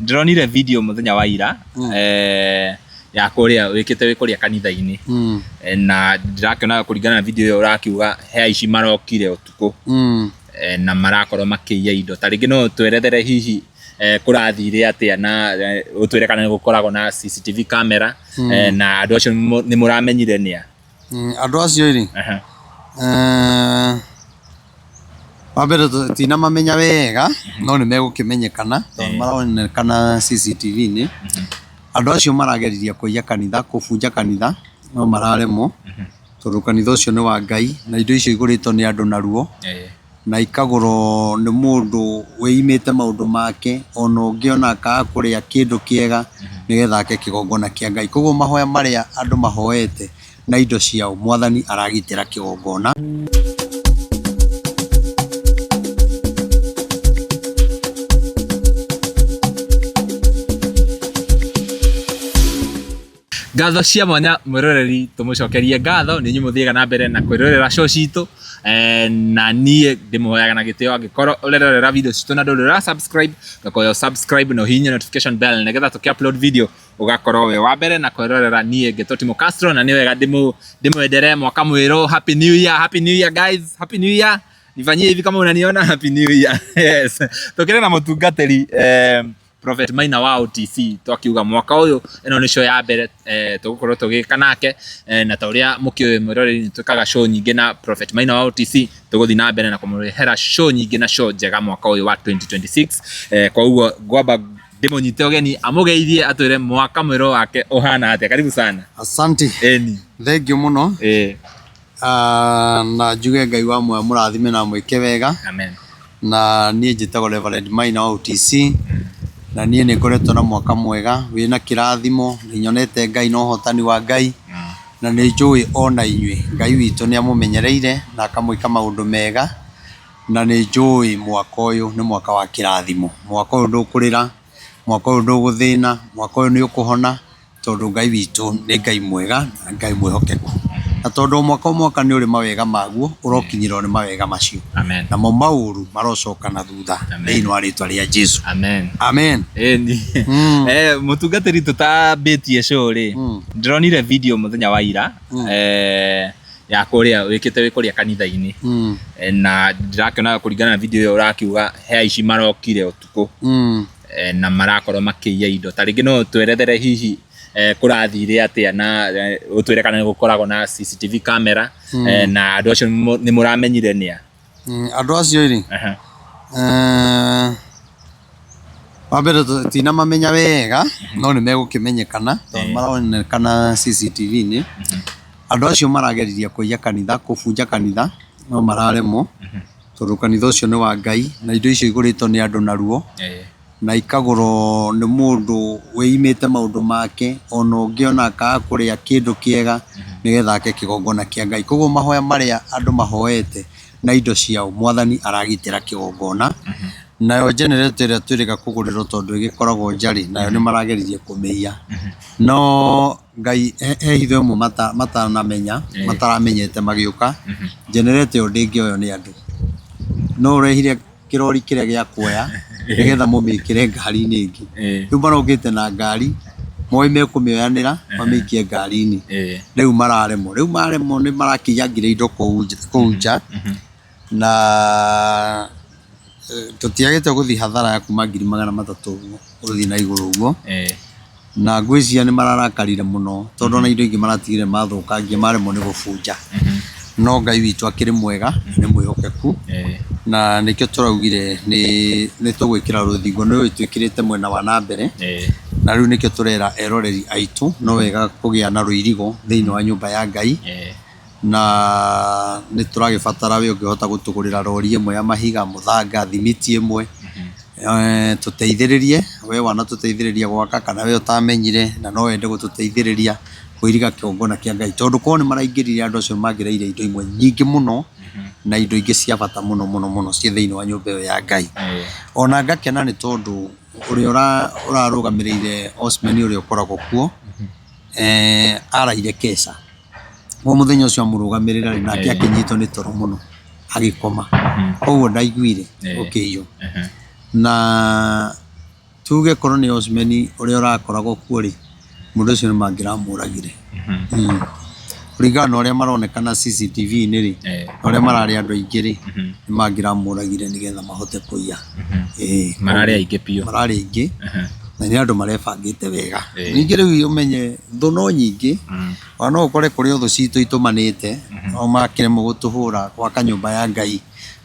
Ndĩronire video mũthenya wa ira ya kũrĩa wĩkĩte wĩ kũrĩa kanitha-inĩ. Na ndĩrakĩona kũringana na video ĩyo ũrakiuga he aici marokire ũtukũ na marakorwo makĩiya indo. Ta rĩngĩ no ũtwerethere hihi kũrathire atĩa na ũtwĩre kana nĩ gũkoragwo na CCTV camera na andũ acio nĩ mũramenyire nĩa? Andũ acio rĩ, wa mbere tũtinamamenya wega no nĩ megũkĩmenyekana tondũ maronekana CCTV-inĩ. Andũ acio marageririe kũiya kanitha, kũbunja kanitha no mararemwo tondũ kanitha ũcio nĩ wa Ngai na indo icio igũrĩtwo nĩ andũ na ruo na ikagũrwo nĩ mũndũ wĩimĩte maũndũ make ona ũngĩ ona akaga kũrĩa kĩndũ kĩega nĩgetha ake kĩgongona kĩa Ngai. Koguo mahoya marĩa andũ mahoete na indo ciao Mwathani aragitĩra kĩgongona. Ngatho cia mwanya mwĩroreri tũmũcokerie ngatho nĩ inyuĩ mũthiaga na mbere na kwĩrorera show citũ na niĩ ndĩmũhoyaga na gĩtĩo angĩkorwo ũrerorera video citũ na ndũrĩ ũra subscribe ngakoya subscribe na ũhihinye notification bell nĩgetha tũkĩ upload video ũgakorwo wĩ wa mbere na kwĩrorera niĩ ngĩtwo Timo Castro na nĩ wega ndĩmwendere mwaka mwerũ. Happy New Year, Happy New Year guys, Happy New Year. Nifanyie hivi kama unaniona, Happy New Year. Yes, tũkĩrĩ na mũtungatĩri Prophet Maina wa OTC twakiuga mwaka ũyũ ĩno nĩ show ya mbere tũgũkorwo tũgĩka nake na ta ũrĩa mũkĩũĩ mwĩroreri nĩ twĩkaga show nyingĩ na Prophet Maina wa OTC. Tũgũthiĩ na mbere na kũmũrehera show nyingĩ na show njega mwaka ũyũ wa 2026. Kwa ũguo ngwamba ndĩmũnyite ũgeni amũgeithie atwĩre mwaka mwerũ wake ũhana atĩa. Karibu sana. Asante. Eni. Thank you mũno. Na njuge Ngai wa muoyo amũrathime na amwĩke wega. Amen. Na niĩ njĩtagwo Reverend Maina wa OTC na niĩ nĩ ngoretwo na mwaka mwega wĩna kĩrathimo, nĩ nyonete Ngai na ũhotani wa Ngai na nĩ njũĩ ona inyuĩ Ngai witũ nĩ amũmenyereire na akamwĩka maũndũ mega na nĩ njũĩ mwaka ũyũ nĩ mwaka wa kĩrathimo. Mwaka ũyũ ndũkũrĩra, mwaka ũyũ ndũgũthĩna, mwaka ũyũ nĩ ũkũhona tondũ Ngai witũ nĩ Ngai mwega na Ngai mwĩhokeku. Na tondũ o mwaka o mwaka nĩ ũrĩ mawega maguo, ũrokinyĩrwo nĩ mawega macio. Amen. Namo maũru marocoka na thutha thĩinĩ wa rĩtwa rĩa Jesu. Amen. Amen. Ĩni. Mũtungatĩri tũtambĩtie show rĩ, ndĩronire video mũthenya wa ira ya kũrĩa wĩkĩte wĩ kũrĩa kanitha-inĩ. Na ndĩrakĩona kũringana na video ĩyo ũrakiuga he aici marokire ũtukũ na marakorwo makĩiya indo. Ta rĩngĩ no ũtwerethere hihi kũrathire atĩa na ũtwĩre kana nĩ gũkoragwo na CCTV camera na andũ acio nĩ mũramenyire nĩa? Andũ acio rĩ, wa mbere tũtinamamenya wega no nĩ megũkĩmenyekana tondũ maronekana CCTV-inĩ. Andũ acio marageririe kũiya kanitha, kũbunja kanitha no mararemwo tondũ kanitha ũcio nĩ wa Ngai na indo icio igũrĩtwo nĩ andũ na ruo na ikagũrwo nĩ mũndũ wĩimĩte maũndũ make ona ũngĩ ona akaga kũrĩa kĩndũ kĩega nĩgetha ake kĩgongona kĩa Ngai. Koguo mahoya marĩa andũ mahoete na indo ciao Mwathani aragitĩra kĩgongona. Nayo generator ĩrĩa twĩrĩga kũgũrĩrwo tondũ ĩgĩkoragwo nja rĩ, nayo nĩ marageririe kũmĩiya. No Ngai he hitho ĩmwe matanamenya, mataramenyete magĩũka, generator ĩyo ndĩngĩoywo nĩ andũ. No ũrehire kĩrori kĩrĩa gĩa kuoya nĩgetha mũmĩkĩre ngari-inĩ ĩngĩ. Rĩu marokĩte na ngari, moĩ mekũmĩoyanĩra mamĩikie ngari-inĩ. Rĩu mararemwo, rĩu maremwo nĩ marakĩiyangire indo kũu nja na tũtiagĩte gũthiĩ hathara ya kuma 300,000 ũguo gũthiĩ na igũrũ ũguo. Na ngwĩciria nĩ mararakarire mũno tondũ ona indo ingĩ maratigire mathũkangia maremwo nĩ gũbunja. No Ngai witũ akĩrĩ mwega na nĩ mwĩhokeku na nĩkĩo tũraugire nĩ tũgwĩkĩra rũthingo, nĩ ũĩ twĩkĩrĩte mwena wa na mbere na rĩu nĩkĩo tũrera eroreri aitũ no wega kũgĩa na rũirigo thĩinĩ wa nyũmba ya Ngai. Na nĩ tũragĩbatara we ũngĩhota gũtũgũrĩra rori ĩmwe ya mahiga, mũthanga, thimiti ĩmwe, tũteithĩrĩrie, we wanatũteithĩrĩria gwaka kana we ũtamenyire na no wende gũtũteithĩrĩria kũiriga kĩgongona kĩa Ngai. Tondũ korwo nĩ maraingĩrire andũ acio nĩ mangĩraire indo imwe nyingĩ mũno na indo ingĩ cia bata mũno mũno mũno ciĩ thĩinĩ wa nyũmba ĩyo ya Ngai. Ona ngakena nĩ tondũ ũrĩa ũrarũgamĩrĩire Osman ũrĩa ũkoragwo kuo, araire keca. Koguo mũthenya ũcio amũrũgamĩrĩra rĩ, nake akĩnyitwo nĩ toro mũno agĩkoma. Koguo ndaiguire ũkĩiywo. Na Tuge korwo nĩ Osmeni ũrĩa ũrakoragwo kuo rĩ, mũndũ ũcio nĩ mangĩramũragire. Kũringana na ũrĩa maronekana CCTV-inĩ rĩ, na ũrĩa mararĩ andũ aingĩ rĩ, nĩ mangĩramũragire nĩgetha mahote kũiya. Ĩĩ. Mararĩ aingĩ biũ. Mararĩ aingĩ na nĩ andũ marebangĩte wega. Ningĩ rĩu ũmenye thũ no nyingĩ, ona no ũkore kũrĩ o thũ citũ itũmanĩte, no makĩremwo gũtũhũra gwaka nyũmba ya Ngai.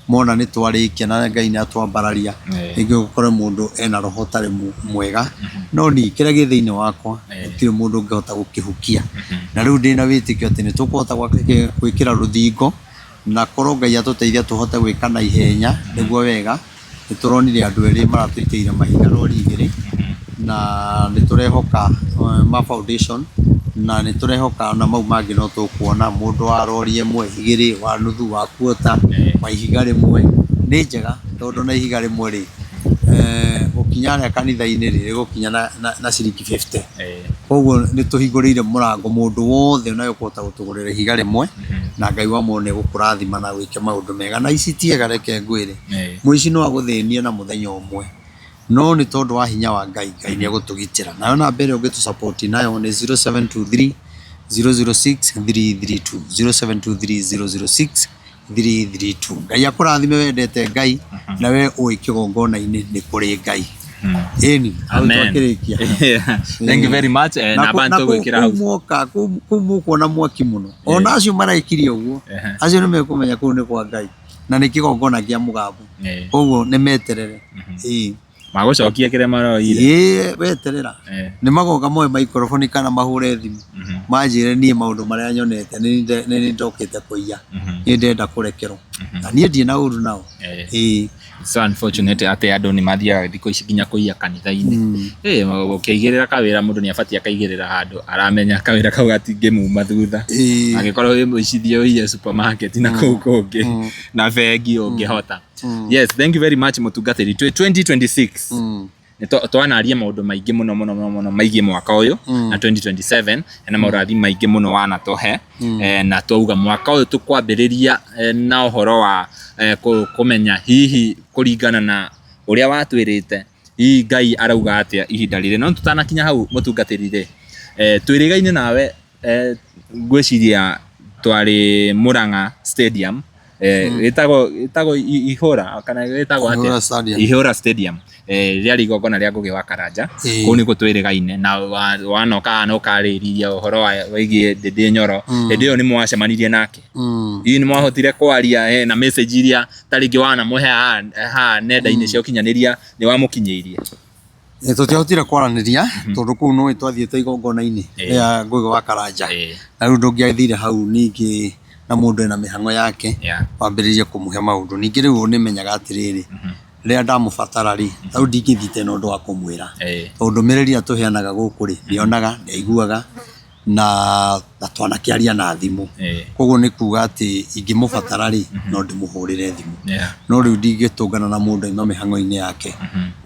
Mona nĩ twarĩkia na Ngai nĩ atwambararia, rĩngĩ ũkore mũndũ ena roho ũtarĩ mwega, no niĩ kĩrĩa gĩ thĩinĩ wakwa gũtirĩ mũndũ ũngĩhota gũkĩhukia. Na rĩu ndĩna wĩtĩkio atĩ nĩ tũkũhota gwĩkĩra rũthingo, na korwo Ngai atũteithia tũhote gwĩka na ihenya nĩguo wega. Nĩ tũronire andũ erĩ maratũitĩire mahiga rori igĩrĩ, na nĩ tũrehoka ma foundation, na nĩ tũrehoka ona mau mangĩ no tũkuona, mũndũ wa rori ĩmwe, igĩrĩ, wa nuthu, wa quarter, wa ihiga rĩmwe, nĩ njega tondũ ona ihiga rĩmwe rĩ, gũkinya harĩa kanitha-inĩ rĩ, rĩgũkinya na ciringi fifty. Koguo nĩ tũhingũrĩire mũrango mũndũ wothe onawe ũkũhota gũtũgũrĩra ihiga rĩmwe, na Ngai wa muoyo nĩ egũkũrathima na wĩke maũndũ mega. Na ici ti ega reke ngwĩre, mũici no agũthĩnie na mũthenya ũmwe, no nĩ tondũ wa hinya wa Ngai, Ngai nĩ egũtũgitĩra. Nayo namba ĩrĩa ũngĩtũ support nayo nĩ 0723 006 332, 0723 006 332. Ngai akũrathime wendete Ngai na we ũĩ kĩgongona-inĩ nĩ kũrĩ Ngai. Ĩni, hau Amen. twakĩrĩkia. Thank you very much. Na Na kũ- na bantu kũu gwĩkĩra kũu hau. mwoka kũu kũu mũkuona mwaki mũno ona acio maraikire ũguo acio nĩ mekũmenya kũu nĩ kwa Ngai na nĩ kĩgongona kĩa mũgambo koguo nĩ meterere. Ĩĩ. Magũcokia kĩrĩa maroire. Ĩĩ weterera nĩ magoka moe microphone kana mahũre thimũ manjĩre niĩ maũndũ marĩa nyonete nĩ niĩ ndokĩte kũiya, niĩ ndĩrenda kũrekerwo na niĩ ndirĩ na ũru nao. Ĩĩ. It's so unfortunate atĩ andũ nĩ mathiaga thikũ ici nginya kũiya kanitha-inĩ. Ũkĩigĩrĩra kawĩra mũndũ nĩ abatiĩ akaigĩrĩra handũ aramenya kawĩra kau gatingĩmuma thutha. Angĩkorwo wĩ mũici thiĩ ũiye supermarket na kũu kũngĩ na bengi ũngĩhota. Yes, thank you very much mũtungatĩri. Twĩ 2026 nĩ twanaria maũndũ maingĩ mũno mũno mũno mũno maigiĩ mwaka ũyũ na 2027 na maũrathi maingĩ mũno wanatũhe. Na twauga mwaka ũyũ tũkwambĩrĩria na ũhoro wa kũmenya hihi kũringana na ũrĩa watwĩrĩte hihi Ngai arauga atĩa ihinda rĩrĩ. No tũtanakinya hau mũtungatĩri rĩ, twĩrĩgaine nawe ngwĩciria twarĩ Murang'a Stadium, ĩtagwo Ihũra kana ĩtagwo atĩa? Ihũra Stadium. Ihũra Stadium. Rĩarĩ igongona rĩa Ngũgĩ wa Karanja. Kũu nĩkuo twĩrĩgaine na wanoka haha na ũkarĩria ũhoro wĩgiĩ Ndĩndĩ Nyoro. Hĩndĩ ĩyo nĩ mwacemanirie nake? Hihi nĩ mwahotire kwaria na message iria ta rĩngĩ wanamũhe haha nenda-inĩ cia ũkinyanĩria nĩ wamũkinyĩirie? Tũtiahotire kwaranĩria tondũ kũu nĩũĩ twathiĩte igongona-inĩ rĩa Ngũgĩ wa Karanja. Na rĩu ndũngĩathire hau ningĩ na mũndũ ena mĩhang'o yake wambĩrĩrie kũmũhe maũndũ. Ningĩ rĩu nĩmenyaga atĩrĩrĩ, rĩrĩa ndamũbatara rĩ, hau ndingĩthiĩte na ũndũ wa kũmwĩra. Tondũ ndũmĩrĩri ĩrĩa tũheanaga gũkũ rĩ, nĩonaga, nĩaiguaga na twanakĩaria na thimũ. Koguo nĩ kuga atĩ ingĩmũbatara rĩ, no ndĩmũhũrĩre thimũ. No rĩu ndingĩtũngana na mũndũ aima mĩhang'o-inĩ yake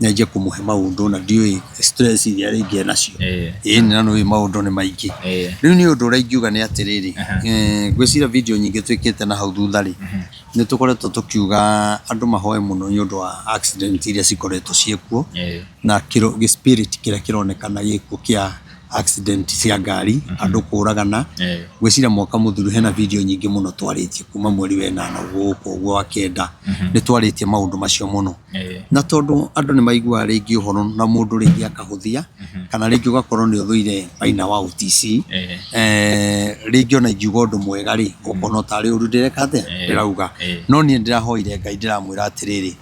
nyanjie kũmũhe maũndũ na ndiũĩ stress iria rĩngĩ enacio. Ĩni na nĩũĩ maũndũ nĩ maingĩ. Rĩu niĩ ũndũ ũrĩa ingiuga nĩ atĩrĩrĩ, ngwĩciria video nyingĩ twĩkĩte na hau thutha rĩ, nĩ tũkoretwo tũkiuga andũ mahoe mũno nĩ ũndũ wa accident iria cikoretwo ciĩkuo, na gĩ spirit kĩrĩa kĩronekana gĩkuo kĩa accident cia ngari, andũ kũragana. Ngwĩciria mwaka mũthiru hena video nyingĩ mũno twarĩtie kuma mweri wa ĩnana gũka ũguo wa kenda, nĩ twarĩtie maũndũ macio mũno. Na tondũ andũ nĩ maiguaga rĩngĩ ũhoro na mũndũ rĩngĩ akahũthia, kana rĩngĩ ũgakorwo nĩ ũthũire Maina wa OTC, rĩngĩ ona ingiuga ũndũ mwega rĩ, ũkona tarĩ ũru ndĩreka atĩa, ndĩrauga. No niĩ ndĩrahoire Ngai ndĩramwĩra atĩrĩrĩ,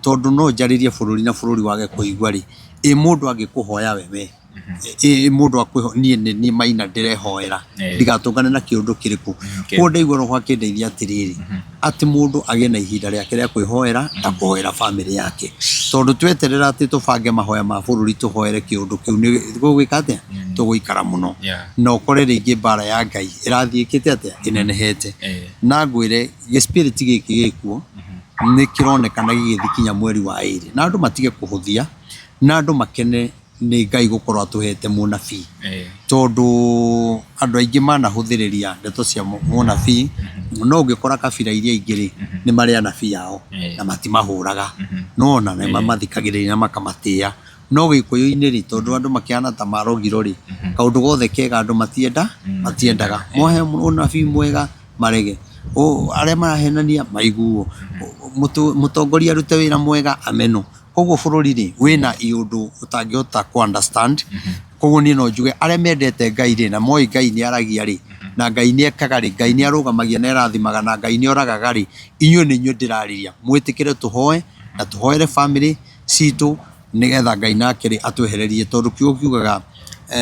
tondũ no njarĩrie bũrũri na bũrũri wage kũigua rĩ, ĩ mũndũ angĩkũhoya we, ĩ mũndũ akwĩho niĩ nĩ niĩ Maina ndĩrehoera ndigatũngane na kĩũndũ kĩrĩkũ. Koguo ndaigua roho akĩndeithia atĩrĩrĩ, atĩ mũndũ agĩe na ihinda rĩake rĩa kwĩhoera na kũhoera bamĩrĩ yake. Tondũ tweterera atĩ tũbange mahoya ma bũrũri tũhoere kĩũndũ kĩu nĩ tũgwĩka atĩa? Tũgũikara mũno. Na ũkore rĩngĩ mbara ya Ngai ĩrathiĩ ĩkĩte atĩa? Ĩnenehete. Na ngwĩre gĩ spirit gĩkĩ gĩkuo nĩ kĩronekana gĩgĩthiĩ kinya mweri wa ĩrĩ. Na andũ matige kũhũthia, na andũ makene nĩ Ngai gũkorwo atũhete mũnabii. Tondũ andũ aingĩ manahũthĩrĩria ndeto cia mũnabii, no ũngĩkora kabira iria ingĩ rĩ, nĩ marĩ anabii ao na matimahũraga. Nĩwona? Nĩ mamathikagĩrĩria na makamatĩa. No gĩkũyũ-inĩ rĩ, tondũ andũ makĩhana ta marogirwo rĩ, kaũndũ gothe kega andũ matienda, matiendaga. Mohe ũnabii mwega marege, arĩa marahenania maiguo, mũtongoria arute wĩra mwega amenwo. Koguo bũrũri rĩ, wĩna iũndũ ũtangĩhota kũ understand. Koguo niĩ no njuge arĩa mendete Ngai rĩ, na moĩ Ngai nĩ aragia rĩ, na Ngai nĩ ekaga rĩ, Ngai nĩ arũgamagia na arathimaga na Ngai nĩ oragaga rĩ, inyuĩ nĩ inyuĩ ndĩrarĩria. Mwĩtĩkĩre tũhoe na tũhoere bamĩrĩ citũ nĩgetha Ngai nake rĩ atwehererie tondũ kiugo kiugaga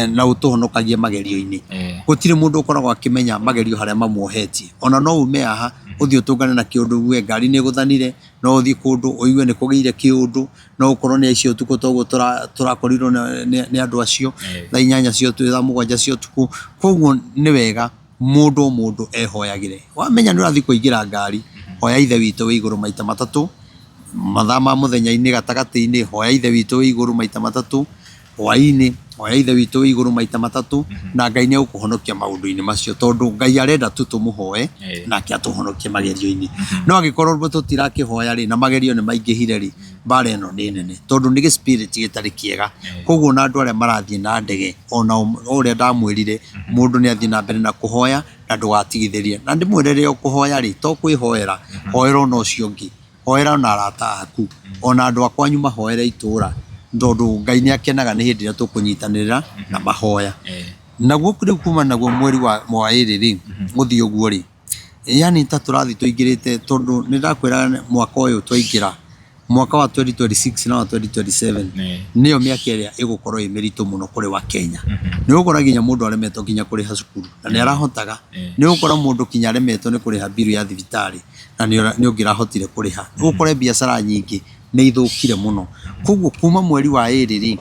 na ũtũhonokagie magerio-inĩ. Gũtirĩ mũndũ ũkoragwo akĩmenya magerio harĩa mamuohetie. Ona no ume haha ũthiĩ ũtũngane na kĩũndũ uge ngari nĩ ĩgũthanire, no ũthiĩ kũndũ ũigue nĩ kũgĩire kĩũndũ, no ũkorwo nĩ aici ũtukũ toguo tũrakorirwo nĩ andũ acio thaa 8 cia ũtukũ, thaa 7 cia ũtukũ. Koguo nĩ wega mũndũ o mũndũ ehoyagĩre. Wamenya nĩ ũrathiĩ kũingĩra ngari, hoya ithe witũ wĩ igũrũ maita matatũ, mathaa ma mũthenya-inĩ gatagatĩ-inĩ, hoya ithe witũ wĩ igũrũ maita matatũ, hwaĩ-inĩ, hoya ithe witũ wĩ igũrũ maita matatũ, na Ngai nĩ egũkũhonokia maũndũ-inĩ macio, tondũ Ngai arenda tu tũmũhoe, nake atũhonokie magerio-inĩ. No angĩkorwo tũtirakĩhoya rĩ, na magerio nĩ maingĩhire rĩ, mbara ĩno nĩ nene, tondũ nĩ gĩ spirit gĩtarĩ kĩega. Koguo ona andũ arĩa marathiĩ na ndege, ona o ũrĩa ndamwĩrire, mũndũ nĩ athiĩ na mbere na kũhoya, na ndũgatigithĩrie. Na ndĩmwĩre rĩrĩa ũkũhoya rĩ, to kwĩhoera, hoera ona ũcio ũngĩ, hoera ona arata aku, ona andũ a kwanyu mahoere itũra, tondũ Ngai nĩ akenaga nĩ hĩndĩ ĩrĩa tũkũnyitanĩra na mahoya. Naguo rĩu kuma naguo mweri wa 2 rĩ, gũthiĩ ũguo rĩ, yani ta tũrathiĩ tũingĩrĩte tondũ nĩ ndakwĩra mwaka ũyũ twaingĩra, mwaka wa 2026 na wa 2027 nĩyo mĩaka ĩrĩa ĩgũkorwo ĩ mĩritũ mũno kũrĩ wa Kenya. Nĩ ũgũkora nginya mũndũ aremetwo nginya kũrĩha cukuru na nĩ arahotaga. Nĩ ũgũkora mũndũ nginya aremetwo nĩ kũrĩha bill ya thibitarĩ na nĩ ũngĩrahotire kũrĩha. Nĩ ũgũkora biacara nyingĩ nĩ ithũkire mũno. Koguo kuma mweri wa 2 rĩ,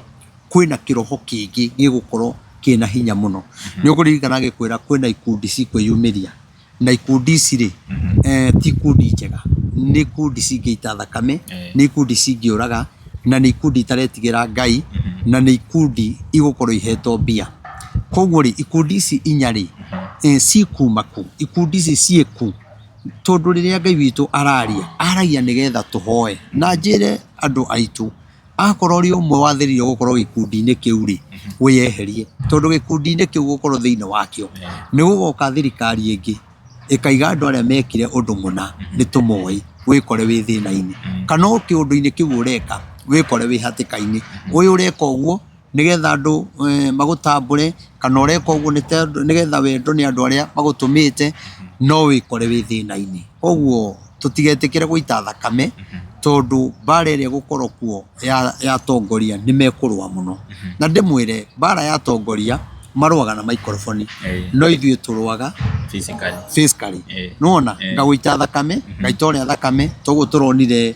kwĩna kĩroho kĩngĩ gĩgũkorwo kĩna hinya mũno. Nĩ ũkũririkana ngĩkwĩra kwĩna ikundi cikwĩyumĩria na ikundi ici rĩ, ti ikundi njega, nĩ ikundi cingĩita thakame, nĩ ikundi cingĩũraga, na nĩ ikundi itaretigĩra Ngai, na nĩ ikundi igũkorwo ihetwo mbia. Koguo rĩ, ikundi ici inya rĩ, cikuma kũ? Ikundi ici ciĩkũ? Tondũ rĩrĩa Ngai witũ araria, aragia nĩgetha tũhoe. Na njĩre andũ aitũ, akorwo ũrĩ ũmwe wathĩrĩirio gũkorwo gĩkundi-inĩ kĩu rĩ, wĩyeherie. Tondũ gĩkundi-inĩ kĩu gũkorwo thĩinĩ wakĩo, nĩ gũgoka thirikari ĩngĩ ĩkaiga andũ arĩa mekire ũndũ mũna nĩ tũmoĩ, wĩkore wĩ thĩna-inĩ. Kana o kĩũndũ-inĩ kĩu ũreka, wĩkore wĩ hatĩka-inĩ. Ũyũ ũreka ũguo nĩgetha andũ magũtambũre, kana ũreka ũguo nĩgetha wendwo nĩ andũ arĩa magũtũmĩte, no wĩkore wĩ thĩna-inĩ. Koguo tũtigetĩkĩre gũita thakame, tondũ mbara ĩrĩa ĩgũkorwo kuo ya atongoria nĩ mekũrũa mũno. Na ndĩmwĩre mbara ya atongoria marũaga na maikoroboni, no ithuĩ tũrũaga physically. Nĩwona? Ngagũita thakame, ngaita ũrĩa thakame, toguo tũronire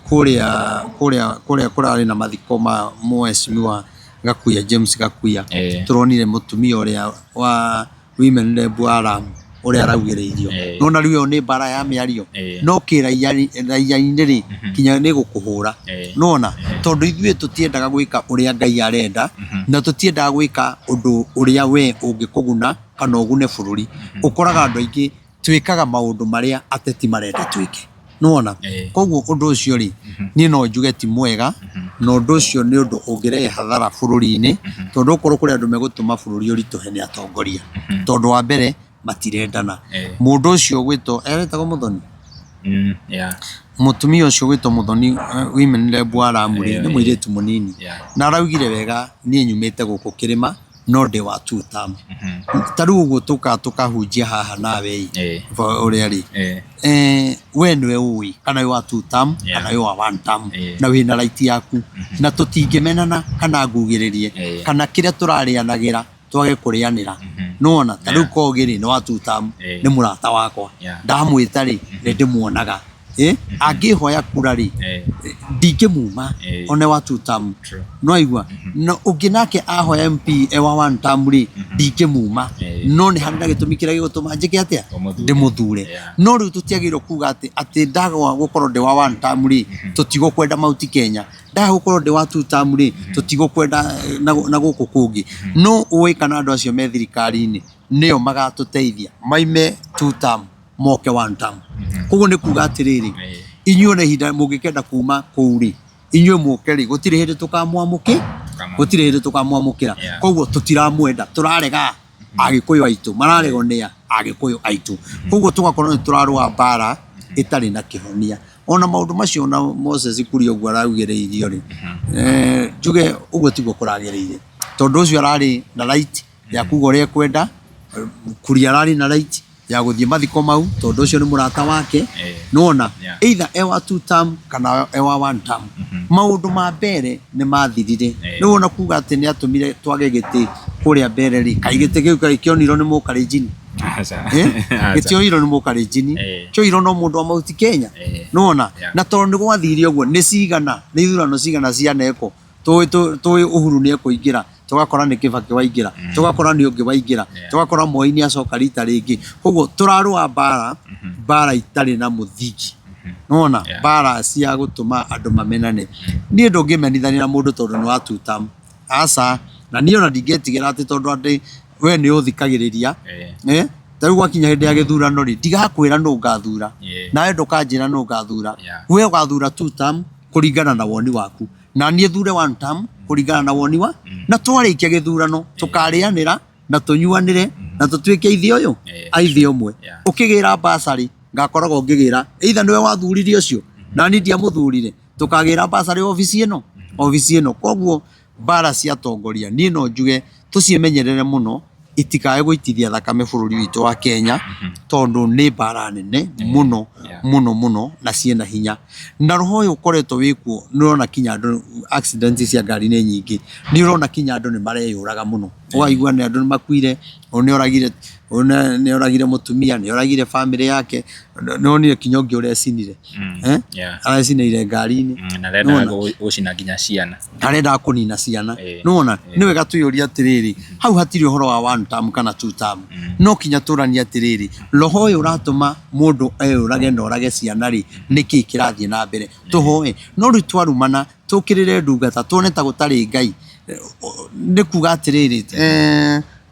kũrĩa kũrĩa kũrĩa kũrarĩ na mathiko ma mheshimiwa Gakuya James Gakuya, tũronire mũtumia ũrĩa wa women rep wa Lamu ũrĩa araugĩrĩirio. Nĩwona rĩu ĩyo nĩ mbara ya mĩario, no kĩraia-inĩ rĩ, kinya nĩ gũkũhũra. Nĩwona? Tondũ ithuĩ tũtiendaga gwĩka ũrĩa Ngai arenda, na tũtiendaga gwĩka ũndũ ũrĩa we ũngĩkũguna kana ũgune bũrũri. Ũkoraga andũ aingĩ twĩkaga maũndũ marĩa ateti marenda twĩke. Nĩwona? Koguo ũndũ ũcio rĩ, niĩ no njuge ti mwega, na ũndũ ũcio nĩ ũndũ ũngĩrehe hathara bũrũri-inĩ, tondũ okorwo kũrĩ andũ megũtũma bũrũri ũritũhe nĩ atongoria. Tondũ wa mbere, matirendana. Mũndũ ũcio ũgwĩtwo, aretagwo Mũthoni? Mũtumia ũcio ũgwĩtwo Mũthoni women rep wa Lamu rĩ, nĩ mũirĩtu mũnini. Na araugire wega niĩ nyumĩte gũkũ kĩrĩma, no ndĩ wa two term. Ta rĩu ũguo tũkaga tũkahunjia haha nawe ĩ, ũrĩa rĩ, we nĩwe ũĩ kana wĩ wa two term kana wĩ wa one term, na wĩna right yaku. Na tũtingĩmenana kana ngugĩrĩrie kana kĩrĩa tũrarĩanagĩra twage kũrĩanĩra. Nĩwona? Ta rĩu Kogi rĩ, nĩ wa two term, nĩ mũrata wakwa. Ndamwĩta rĩ, nĩ ndĩmuonaga. Angĩhoya kura rĩ, ndingĩmuma one wa two term. Nĩwaigua? Na ũngĩ nake ahoya MP e wa one term rĩ, ndingĩmuma. No nĩ harĩ na gĩtũmi kĩrĩa gĩgũtũma njĩke atĩa? Ndĩmũthure. No rĩu tũtiagĩrĩirwo kuga atĩ atĩ ndaga gũkorwo ndĩ wa one term rĩ, tũtigũkwenda Mount Kenya. Ndaga gũkorwo ndĩ wa two term rĩ, tũtigũkwenda na gũkũ kũngĩ. No ũĩ kana andũ acio me thirikari-inĩ nĩo magatũteithia maime two term moke one term. Koguo nĩ kuga atĩrĩrĩ, inyuĩ ona ihinda mũngĩkenda kuma kũu rĩ, Inyuĩ mũke rĩ, gũtirĩ hĩndĩ tũkamwamũkĩ gũtirĩ hĩndĩ tũkamwamũkĩra. Koguo tũtiramwenda, tũrarega Agĩkũyũ aitũ, mararegwo nĩ a Agĩkũyũ aitũ. Koguo tũgakorwo nĩ tũrarũa mbara ĩtarĩ na kĩhonia. Ona maũndũ macio ona Moses Kuria ũguo araugĩrĩirio rĩ, njuge ũguo tiguo kũragĩrĩire. Tondũ ũcio ararĩ na right ya kuga ũrĩa ekwenda, Kuria ararĩ na right ya gũthiĩ mathiko mau tondũ ũcio nĩ mũrata wake. Nĩwona? Either e wa two term kana e wa one term. Maũndũ ma mbere nĩ mathirire. Rĩu ona kuga atĩ nĩ atũmire twage gĩtĩ kũrĩa mbere rĩ, kaĩ gĩtĩ kĩu kaĩ kĩonirwo nĩ Mũkalenjin? Gĩtioirwo nĩ Mũkalenjin, kĩoirwo no mũndũ wa Mount Kenya. Nĩwona? Na tondũ nĩ gwathire ũguo, nĩ cigana, nĩ ithurano cigana cianekwo? Tũĩ tũĩ Uhuru nĩ ekũingĩra, tũgakora nĩ Kibaki waingĩra, tũgakora nĩ ũngĩ waingĩra, tũgakora Moi nĩ acoka rita rĩngĩ. Koguo tũrarũa mbara, mbara itarĩ na mũthingi. Nĩwona? Mbara cia gũtũma andũ mamenane. Niĩ ndũngĩmenithania na mũndũ tondũ nĩ wa two term. Aca. Na niĩ ona ndingĩtigĩra atĩ tondũ atĩ we nĩ ũthikagĩrĩria. Ta rĩu gwakinya hĩndĩ ya gĩthurano rĩ, ndigakwĩra nũ ngathura. Nawe ndũkanjĩra nũ ngathura. We ũgathura two term kũringana na woni waku. Na niĩ thure one term kũringana na woni wa. Na twarĩkia gĩthurano tũkarĩanĩra na tũnyuanĩre na tũtuĩke ithe ũyũ a ithe ũmwe. Ũkĩgĩra bursary ngakoragwo ngĩgĩra either nĩwe wathurire ũcio na niĩ ndiamũthurire, tũkagĩra bursary obici ĩno obici ĩno. Koguo mbara cia atongoria niĩ no njuge tũciĩmenyerere mũno itikae gũitithia thakame bũrũri witũ wa Kenya, tondũ nĩ mbara nene mũno mũno mũno na ciĩna hinya. Na roho ũyũ ũkoretwo wĩkuo nĩ ũrona kinya andũ accident cia ngari nĩ nyingĩ, nĩ ũrona kinya andũ nĩ mareyũraga mũno. Ũkaigua nĩ andũ nĩ makuire, ũyũ nĩ oragire, ũyũ nĩ oragire mũtumia, nĩ oragire bamĩrĩ yake, nĩ wonire kinya ũngĩ ũrecinire, arecinĩire ngari-inĩ. Na arendaga gũcina nginya ciana. Arendaga kũnina ciana. Nĩwona? Nĩ wega twĩyũrie atĩrĩrĩ, hau hatirĩ ũhoro wa one term kana two term. No kinya tũranie atĩrĩrĩ, roho ũyũ ũratũma mũndũ eyũrage na orage ciana rĩ, nĩkĩ kĩrathiĩ na mbere? Tũhoe. No rĩu twarumana, tũkĩrĩre ndungata, tuone ta gũtarĩ Ngai, nĩ kuga atĩrĩrĩ,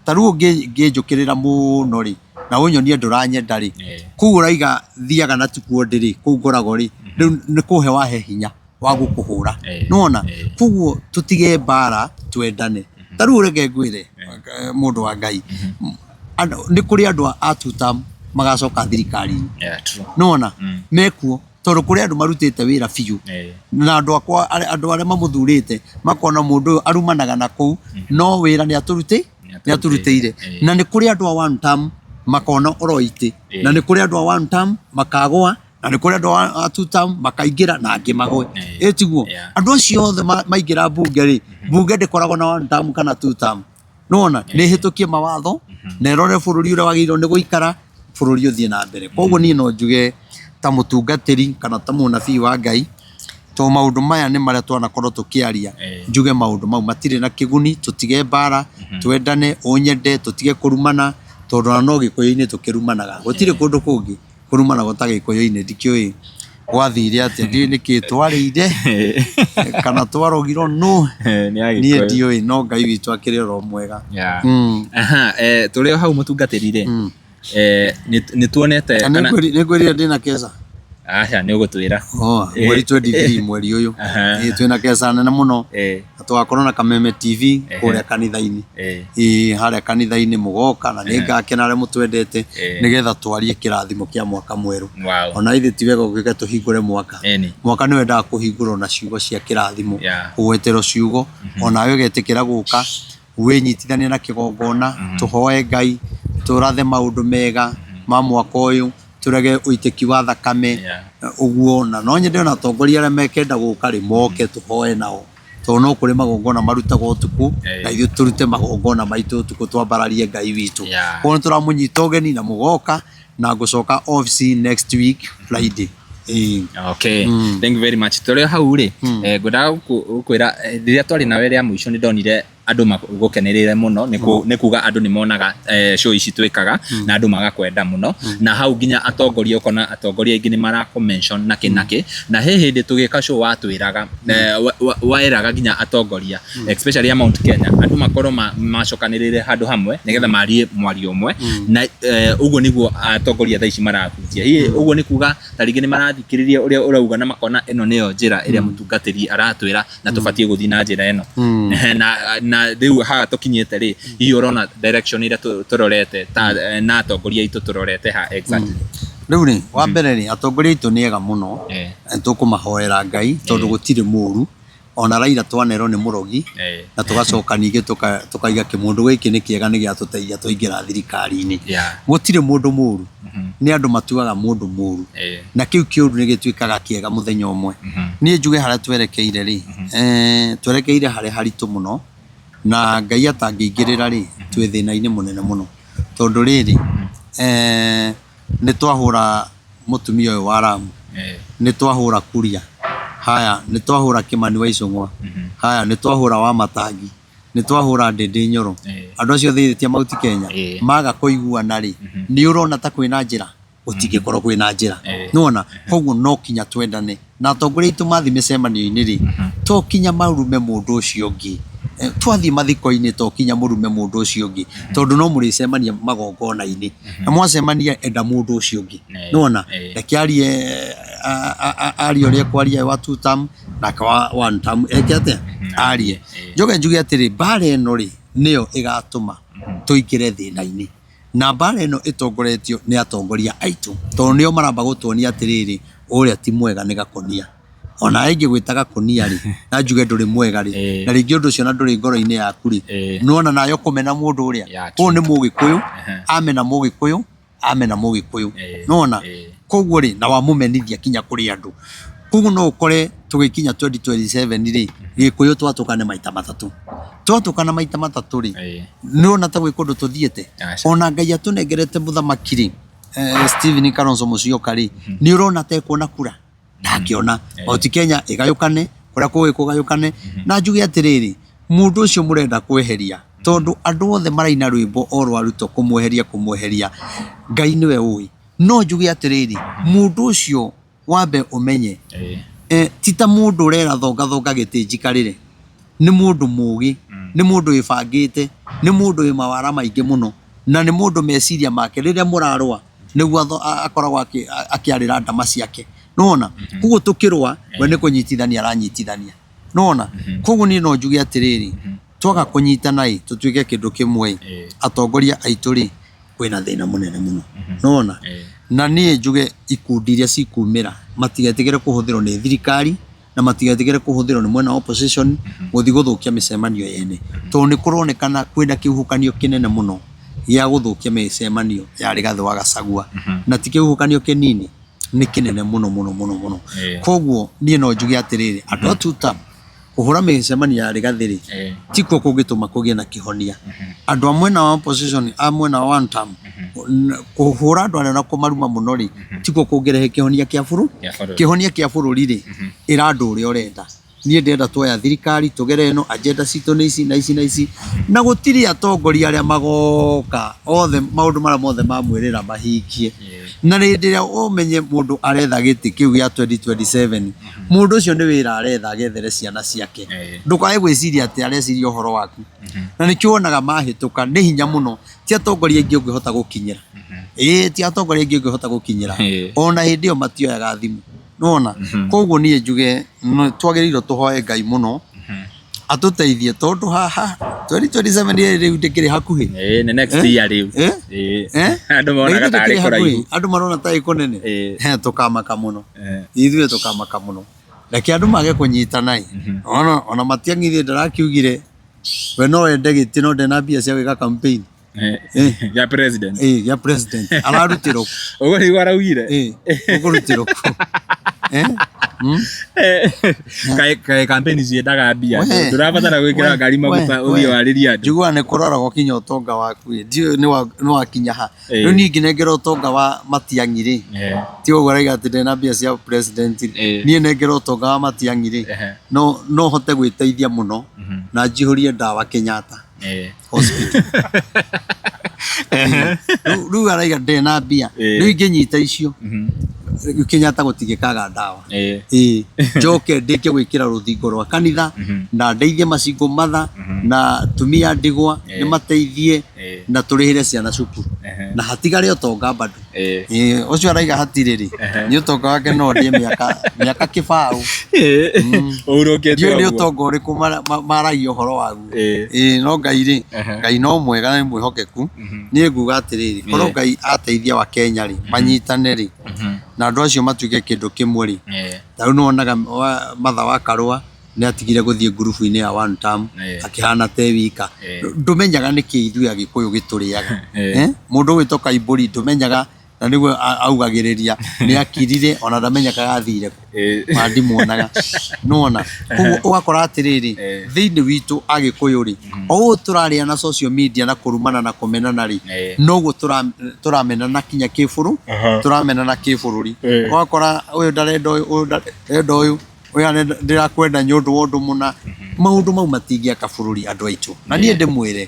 ta rĩu ũngĩnjũkĩrĩra mũno rĩ, na ũnyonie ndũranyenda rĩ, kũu ũraiga thiaga na tikuo ndĩ rĩ, kũu ngoragwo rĩ, rĩu nĩ kũhe wahe hinya wa gũkũhũra. Nĩwona? Koguo tũtige mbara twendane. Ta rĩu reke ngwĩre mũndũ wa Ngai, nĩ kũrĩ andũ a two term magacoka thirikari-inĩ. Nĩwona? Mekuo tondũ kũrĩ andũ marutĩte wĩra biũ na andũ akwa andũ arĩa mamũthurĩte makona mũndũ ũyũ arumanaga na kũu no wĩra nĩ atũrutĩire. Na nĩ kũrĩ andũ a one term makona oro itĩ, na nĩ kũrĩ andũ a one term makagũa, na nĩ kũrĩ andũ a two term makaingĩra na angĩ magwe. Ĩ tiguo? Andũ acio othe maingĩra mbunge rĩ, mbunge ndĩkoragwo na one term kana two term. Nĩwona? Nĩ ĩhĩtũkie mawatho na ĩrore bũrũri ũrĩa wagĩrĩirwo nĩ gũikara, bũrũri ũthiĩ na mbere. Koguo niĩ no njuge ta mũtungatĩri kana ta mũnabii wa Ngai, tondũ maũndũ maya nĩ marĩa twanakorwo tũkĩaria, njuge maũndũ mau matirĩ na kĩguni, tũtige mbara, twendane, ũnyende, tũtige kũrumana, tondũ ona no gĩkũyũ-inĩ tũkĩrumanaga, gũtirĩ kũndũ kũngĩ kũrumanagwo ta gĩkũyũ-inĩ, ndikĩũĩ gwathire atĩa, ndiũĩ nĩkĩ twarĩire kana twarogirwo nũ, niĩ ndiũĩ, no Ngai witũ akĩrĩ oro mwega. Tũrĩ o hau mũtungatĩri rĩ, nĩ tuonete kana Nĩ ngwĩrire ndĩna keca. Aca nĩ ũgũtwĩra. Oh, mweri 23 mweri ũyũ. Ĩĩ twĩna keca nene mũno. Na tũgakorwo na Kameme TV kũrĩa kanitha-inĩ. Ĩĩ harĩa kanitha-inĩ mũgoka na nĩ ngakena arĩa mũtwendete nĩgetha twarie kĩrathimo kĩa mwaka mwerũ. Ona ithe ti wega ũgĩũke tũhingũre mwaka. Mwaka nĩ wendaga kũhingũrwo na ciugo cia kĩrathimo. Kũgweterwo ciugo onawe ũgetĩkĩra gũka wĩnyitithanie na kĩgongona, tũhoe Ngai, tũrathe maũndũ mega ma mwaka ũyũ, tũrege ũitĩki wa thakame, ũguo. Na no nyende ona atongoria arĩa mekenda gũka rĩ, moke tũhoe nao, tondũ no kũrĩ magongona marutagwo ũtukũ, na ithuĩ tũrute magongona maitũ ũtukũ twambararie Ngai witũ. Koguo nĩ tũramũnyita ũgeni na mũgoka, na ngũcoka obici next week Friday. Ĩĩ. Okay. Thank you very much. Tũrĩ o hau rĩ, ngwendaga gũkwĩra rĩrĩa twarĩ nawe rĩa mũico nĩ ndonire Andũ magũkenereire mũno nĩ kuga andũ nĩ monaga show ici twĩkaga na andũ magakwenda mũno, na hau nginya atongoria, ũkona atongoria aingĩ nĩ marakũ mention na kĩ na kĩ. Na he hĩndĩ tũgĩka show watwĩraga, weraga nginya atongoria, especially a Mount Kenya, andũ makorwo macokanĩrĩire handũ hamwe nĩgetha marie mwario ũmwe, na ũguo nĩguo atongoria thaa ici marahunjia. Hihi ũguo nĩ kuga ta rĩngĩ nĩ marathikĩrĩria ũrĩa ũrauga na makona ĩno nĩyo njĩra ĩrĩa mũtungatĩri aratwĩra na tũbatiĩ gũthiĩ na njĩra ĩno? Na rĩu haha tũkinyĩte rĩ, hihi ũrona direction ĩrĩa tũrorete ta na atongoria aitũ tũrorete ha exactly? Rĩu rĩ, wa mbere rĩ, atongoria aitũ nĩ ega mũno. Tũkũmahoera Ngai tondũ gũtirĩ mũru. Ona Raila twanerwo nĩ mũrogi na tũgacoka ningĩ tũkaiga kĩmũndũ gĩkĩ nĩ kĩega, nĩ gĩatũteithia twaingĩra thirikari-inĩ. Gũtirĩ mũndũ mũru, nĩ andũ matuaga mũndũ mũru, na kĩu kĩũru nĩ gĩtuĩkaga kĩega mũthenya ũmwe. Niĩ njuge harĩa twerekeire rĩ, twerekeire harĩa haritũ mũno, na Ngai atangĩingĩrĩra rĩ, twĩ thĩna-inĩ mũnene mũno. Tondũ rĩrĩ, nĩ twahũra mũtumia ũyũ wa Ramu, nĩ twahũra Kuria, haya nĩ twahũra Kĩmani wa Icũng'wa, haya nĩ twahũra wa Matangi, nĩ twahũra Ndĩndĩ Nyoro. Andũ acio othe ti a Mount Kenya? Maga kũiguana rĩ, nĩ ũrona ta kwĩna njĩra? Gũtingĩkorwo kwĩna njĩra. Nĩwona? Koguo no kinya twendane. Na atongoria aitũ mathiĩ mĩcemanio-inĩ rĩ, to kinya marume mũndũ ũcio ũngĩ. Twathiĩ mathiko-inĩ to kinya mũrume mũndũ ũcio ũngĩ, tondũ no mũrĩcemania magongona-inĩ. Na mwacemania enda mũndũ ũcio ũngĩ. Nĩwona? Reke arie arie ũrĩa ekwaria wa two term, nake wa one term eke atĩa? Arie. Njoke njuge atĩrĩ, mbara ĩno rĩ, nĩyo ĩgatũma tũingĩre thĩna-inĩ. Na mbara ĩno ĩtongoretio nĩ atongoria aitũ, tondũ nĩo maramba gũtuonia atĩrĩrĩ, ũrĩa ti mwega nĩ gakũnia. Ona ingĩgwĩta gakũnia rĩ, na njuge ndũrĩ mwega rĩ, na rĩngĩ ũndũ ũcio na ndũrĩ ngoro-inĩ yaku rĩ, nĩwona nawe ũkũmena mũndũ ũrĩa. Ũyũ nĩ Mũgĩkũyũ, amena Mũgĩkũyũ, amena Mũgĩkũyũ. Nĩwona? Koguo rĩ, na wamũmenithia kinya kũrĩ andũ. Koguo no ũkore tũgĩkinya 2027 rĩ, Gĩkũyũ twatũkane maita matatũ. Twatũkana maita matatũ rĩ, nĩwona ta gwĩ kũndũ tũthiĩte? Ona Ngai atũnengerete mũthamaki rĩ, Stephen Kalonzo Musyoka rĩ, nĩ ũrona ta ekuona kura? Ndangĩona. Mount Kenya ĩgayũkane, kũrĩa kũĩ kũgayũkane. Na njuge atĩrĩrĩ, mũndũ ũcio mũrenda kweheria, tondũ andũ othe maraina rwĩmbo o rwa Ruto kũmweheria kũmweheria, Ngai nĩwe ũĩ. No njuge atĩrĩrĩ, mũndũ ũcio wambe ũmenye, ti ta mũndũ ũrera thonga thonga gĩtĩ njikarĩre. Nĩ mũndũ mũgĩ, nĩ mũndũ wĩbangĩte, nĩ mũndũ wĩ mawara maingĩ mũno, na nĩ mũndũ meciria make rĩrĩa mũrarũa nĩguo akoragwo akĩarĩra ndama ciake. Nĩwona? Koguo tũkĩrũa, we nĩ kũnyitithania aranyitithania. Nĩwona? Koguo niĩ no njuge atĩrĩrĩ, twaga kũnyitana ĩ, tũtuĩke kĩndũ kĩmwe ĩ, atongoria aitũ rĩ, kwĩna thĩna mũnene mũno. Nĩwona? Na niĩ njuge ikundi iria cikumĩra matigetĩkĩre kũhũthĩrwo nĩ thirikari, na matigetĩkĩre kũhũthĩrwo nĩ mwena wa opposition gũthiĩ gũthũkia mĩcemanio yene. Tondũ nĩ kũronekana kwĩna kĩhuhũkanio kĩnene mũno gĩa gũthũkia mĩcemanio ya Rigathĩ wa Gachagua. Na ti kĩhuhũkanio kĩnini, nĩ kĩnene mũno mũno mũno mũno. Koguo niĩ no njuge atĩrĩrĩ, andũ a tuta kũhũra mĩcemanio ya Rigathĩ rĩ, tikuo kũngĩtũma kũgĩe na kĩhonia. Andũ a mwena wa opposition, a mwena wa one term, kũhũra andũ arĩa na kũmaruma mũno rĩ, tikuo kũngĩrehe kĩhonia kĩa bũrũri. Kĩhonia kĩa bũrũri rĩ, ĩra andũ ũrĩa ũrenda. Niĩ ndĩrenda tuoya thirikari tũgere ĩno, agenda citũ nĩ ici na ici na ici, na gũtirĩ atongoria arĩa magoka othe maũndũ marĩa mothe mamwĩrĩra mahingie. Na hĩndĩ ĩrĩa ũmenye mũndũ aretha gĩtĩ kĩu gĩa 2027, mũndũ ũcio nĩ wĩra aretha agethere ciana ciake. Ndũkae gwĩciria atĩ areciria ũhoro waku. Na nĩkĩo wonaga mahĩtũka nĩ hinya mũno, ti atongoria aingĩ ũngĩhota gũkinyĩra. Ĩĩ ti atongoria aingĩ ũngĩhota gũkinyĩra. Ona hĩndĩ ĩyo matioyaga thimũ. Nĩwona? Koguo niĩ njuge twagĩrĩirwo tũhoe Ngai mũno atũteithie tondũ haha 2027 rĩu ndĩkĩrĩ hakuhĩ. Ĩĩ nĩ next year rĩu. Ĩĩ. Andũ monaga tarĩ kũraihu. Andũ marona tarĩ kũnene. He tũkamaka mũno. Ithuĩ tũkamaka mũno. Reke andũ mage kũnyitana ĩ. Ona ona Matiang'i ithuĩ ndarakiugire we no ende gĩtĩ no ndena mbia cia gwĩka campaign. Ya president. Ĩĩ ya president. Ararutĩrwo kũ? Ũguo nĩguo araugire. Ĩĩ ũkũrutĩrwo kũ? Kaĩ campaign ciendaga mbia? We, Ndũrabatara gwĩkĩra we, ngari maguta we, ũthiĩ we. warĩrie andũ. Njiguaga nĩ kũroragwo kinya ũtonga waku ĩ, ndiũĩ nĩ wakinya ha. Rĩu niĩ ingĩnengerwo ũtonga wa Matiang'i rĩ, ti ũguo arauga atĩ ndĩna mbia cia president rĩ, niĩ nengerwo ũtonga wa Matiang'i rĩ, no hote gwĩteithia mũno na njihũrie ndawa Kenyatta Hospital. Rĩu arauga ndĩna na mbia, rĩu ingĩnyita icio, Kenyatta gũtingĩkaga ndawa. Ĩĩ, njoke ndĩke gwĩkĩra rũthingo rwa kanitha na ndeithie macingo matha na atumia a ndigwa nĩmateithie na tũrĩhĩre ciana cukuru na hatigare ũtonga bado. Ĩĩ, ũcio araiga hatirĩ rĩ, nĩ ũtonga wake no ndĩe mĩaka mĩaka kĩbaũ. Ũhurũkĩte Ndiũĩ nĩ ũguo. ũtonga ũrĩkũ maragia ũhoro waguo. Ĩĩ, no Ngai rĩ, Ngai no mwega na nĩ mwĩhokeku. Niĩ nguga atĩrĩrĩ, korwo Ngai ateithia Wakenya rĩ, manyitane rĩ, na andũ acio matuĩke kĩndũ kĩmwe rĩ, ta rĩu nĩwonaga Martha wa Karũa nĩ atigire gũthiĩ ngurubu-inĩ ya one term, akĩhana ta e wika. Ndũmenyaga nĩkĩ ithuĩ Agĩkũyũ gĩtũrĩaga. Mũndũ ũgwĩtwo Kaimbũri ndũmenyaga na nĩguo augagĩrĩria nĩ akirire ona ndamenyekaga athire kũ. Ona ndimuonaga. Nĩwona? Koguo ũgakora atĩrĩrĩ, thĩinĩ witũ Agĩkũyũ rĩ, o ũũ tũrarĩa na social media na kũrumana na kũmenana rĩ, noguo tũramenana kinya kĩbũrũ, tũramenana kĩbũrũri. Ũgakora ũyũ ndarenda ũyũ, ũyũ ndarenda ũyũ, ũyũ arenda ndĩrakwenda nĩ ũndũ wa ũndũ mũna. Maũndũ mau matingĩaka bũrũri andũ aitũ. Na niĩ ndĩmwĩre,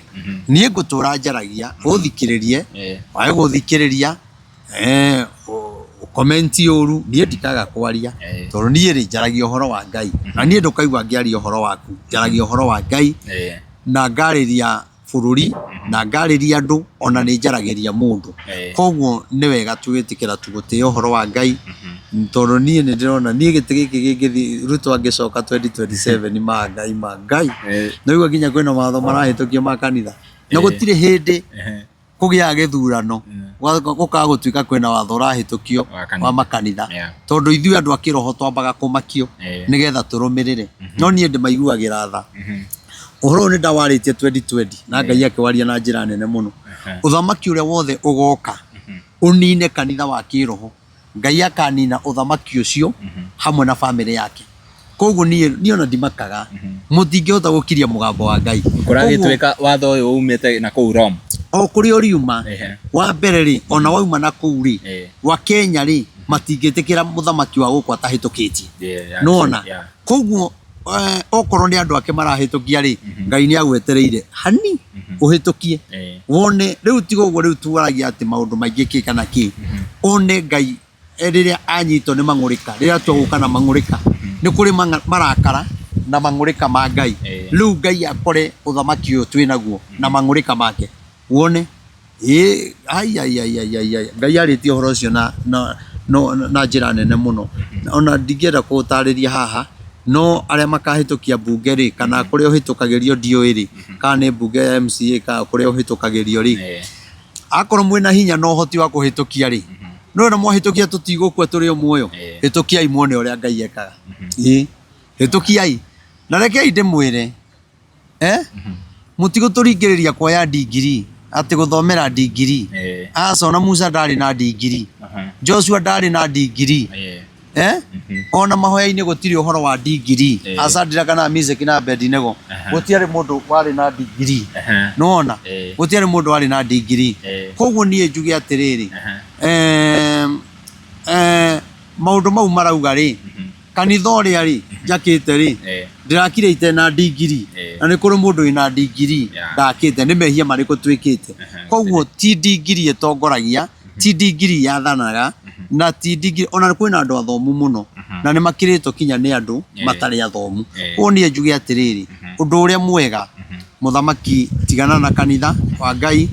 niĩ ngũtũra njaragia, ũthikĩrĩrie, wage gũthikĩrĩria, comment ũru, niĩ ndikaga kwaria, tondũ niĩ rĩ, njaragia ũhoro wa Ngai. Na niĩ ndũkaigua ngĩaria ũhoro waku, njaragia ũhoro wa Ngai, na ngarĩria bũrũri, na ngarĩria andũ, ona nĩ njaragĩria mũndũ. Koguo nĩ wega tũgĩtĩkĩra tu gũtĩĩa ũhoro wa Ngai, tondũ niĩ nĩ ndĩrona, niĩ gĩtĩ gĩkĩ kĩngĩthiĩ, Ruto angĩcoka 2027 ma Ngai ma Ngai, nĩũraigua nginya kwĩna mawatho marahĩtũkio ma kanitha. Na gũtirĩ hĩndĩ kũgĩaga gĩthurano gũkaga gũtuĩka kwĩna watho ũrahĩtũkio wa makanitha, tondũ ithuĩ andũ a kĩroho twambaga kũmakio nĩgetha tũrũmĩrĩre. No niĩ ndĩmaiguagĩra tha. Ũhoro ũyũ nĩ ndawarĩtie 2020 na Ngai akĩwaria na njĩra nene mũno. Ũthamaki ũrĩa wothe ũgoka ũnine kanitha wa kĩroho, Ngai akanina ũthamaki ũcio hamwe na bamĩrĩ yake. Koguo niĩ niĩ ona ndimakaga. Mũtingĩhota gũkiria mũgambo wa Ngai. Kũragĩtuĩka watho ũyũ umĩte na kũu Rome. O kũrĩa ũriuma, wa mbere rĩ, ona wauma na kũu rĩ, wa Kenya rĩ, matingĩtĩkĩra mũthamaki wa gũkũ atahĩtũkĩtie. Nĩwona? Koguo okorwo nĩ andũ ake marahĩtũkia rĩ, Ngai nĩ agwetereire hani ũhĩtũkie. Wone, rĩu tiga ũguo rĩu tuaragia atĩ maũndũ maingĩ kĩ kana kĩ. One Ngai rĩrĩa anyitwo nĩ mang'ũrĩka, rĩrĩa atua gũka na mang'ũrĩka, nĩ kũrĩ marakara na mang'ũrĩka ma Ngai. Rĩu Ngai akore ũthamaki ũyũ twĩ naguo na mang'ũrĩka make. Wone, ĩĩ, ai ai ai ai ai ai, Ngai arĩtie ũhoro ũcio na, na, no, na njĩra nene mũno. Ona ndingĩenda kũũtarĩria haha, no arĩa makahĩtũkia mbunge rĩ, kana kũrĩa ũhĩtũkagĩrio ndiũĩ rĩ, kana nĩ mbunge ya MCA kana kũrĩa ũhĩtũkagĩrio rĩ, akorwo mwĩna hinya na ũhoti wa kũhĩtũkia rĩ, no na mwahĩtũkia tũtigũkua tũrĩ o muoyo, hĩtũkiai muone ũrĩa Ngai ekaga. Ĩĩ, hĩtũkiai. Na rekei ndĩmwĩre, eh? Mũtigũtũringĩrĩria kuoya ndigiri, atĩ gũthomera ndigiri. Aca, ona Musa ndarĩ na ndigiri. Joshua ndarĩ na ndigiri. Eh? Ona mahoya-inĩ gũtirĩ ũhoro wa ndigiri. Aca ndiraka na Meshaki na Abednego. Gũtiarĩ mũndũ warĩ na ndigiri. Nĩwona? Gũtiarĩ mũndũ warĩ na ndigiri. Koguo niĩ njuge atĩrĩrĩ, maũndũ mau marauga rĩ, kanitha ũrĩa rĩ njakĩte rĩ, ndĩrakire ite na ndigiri, na nĩ kũrĩ mũndũ wĩna ndigiri ndakĩte, nĩ mehia marĩkũ twĩkĩte? Koguo ti ndigiri ĩtongoragia, ti ndigiri yathanaga, na ti ndigiri, ona kwĩna andũ athomu mũno, na nĩ makĩrĩtwo kinya nĩ andũ matarĩ athomu. Koguo niĩ njuge atĩrĩrĩ, ũndũ ũrĩa mwega, mũthamaki tigana na kanitha wa Ngai,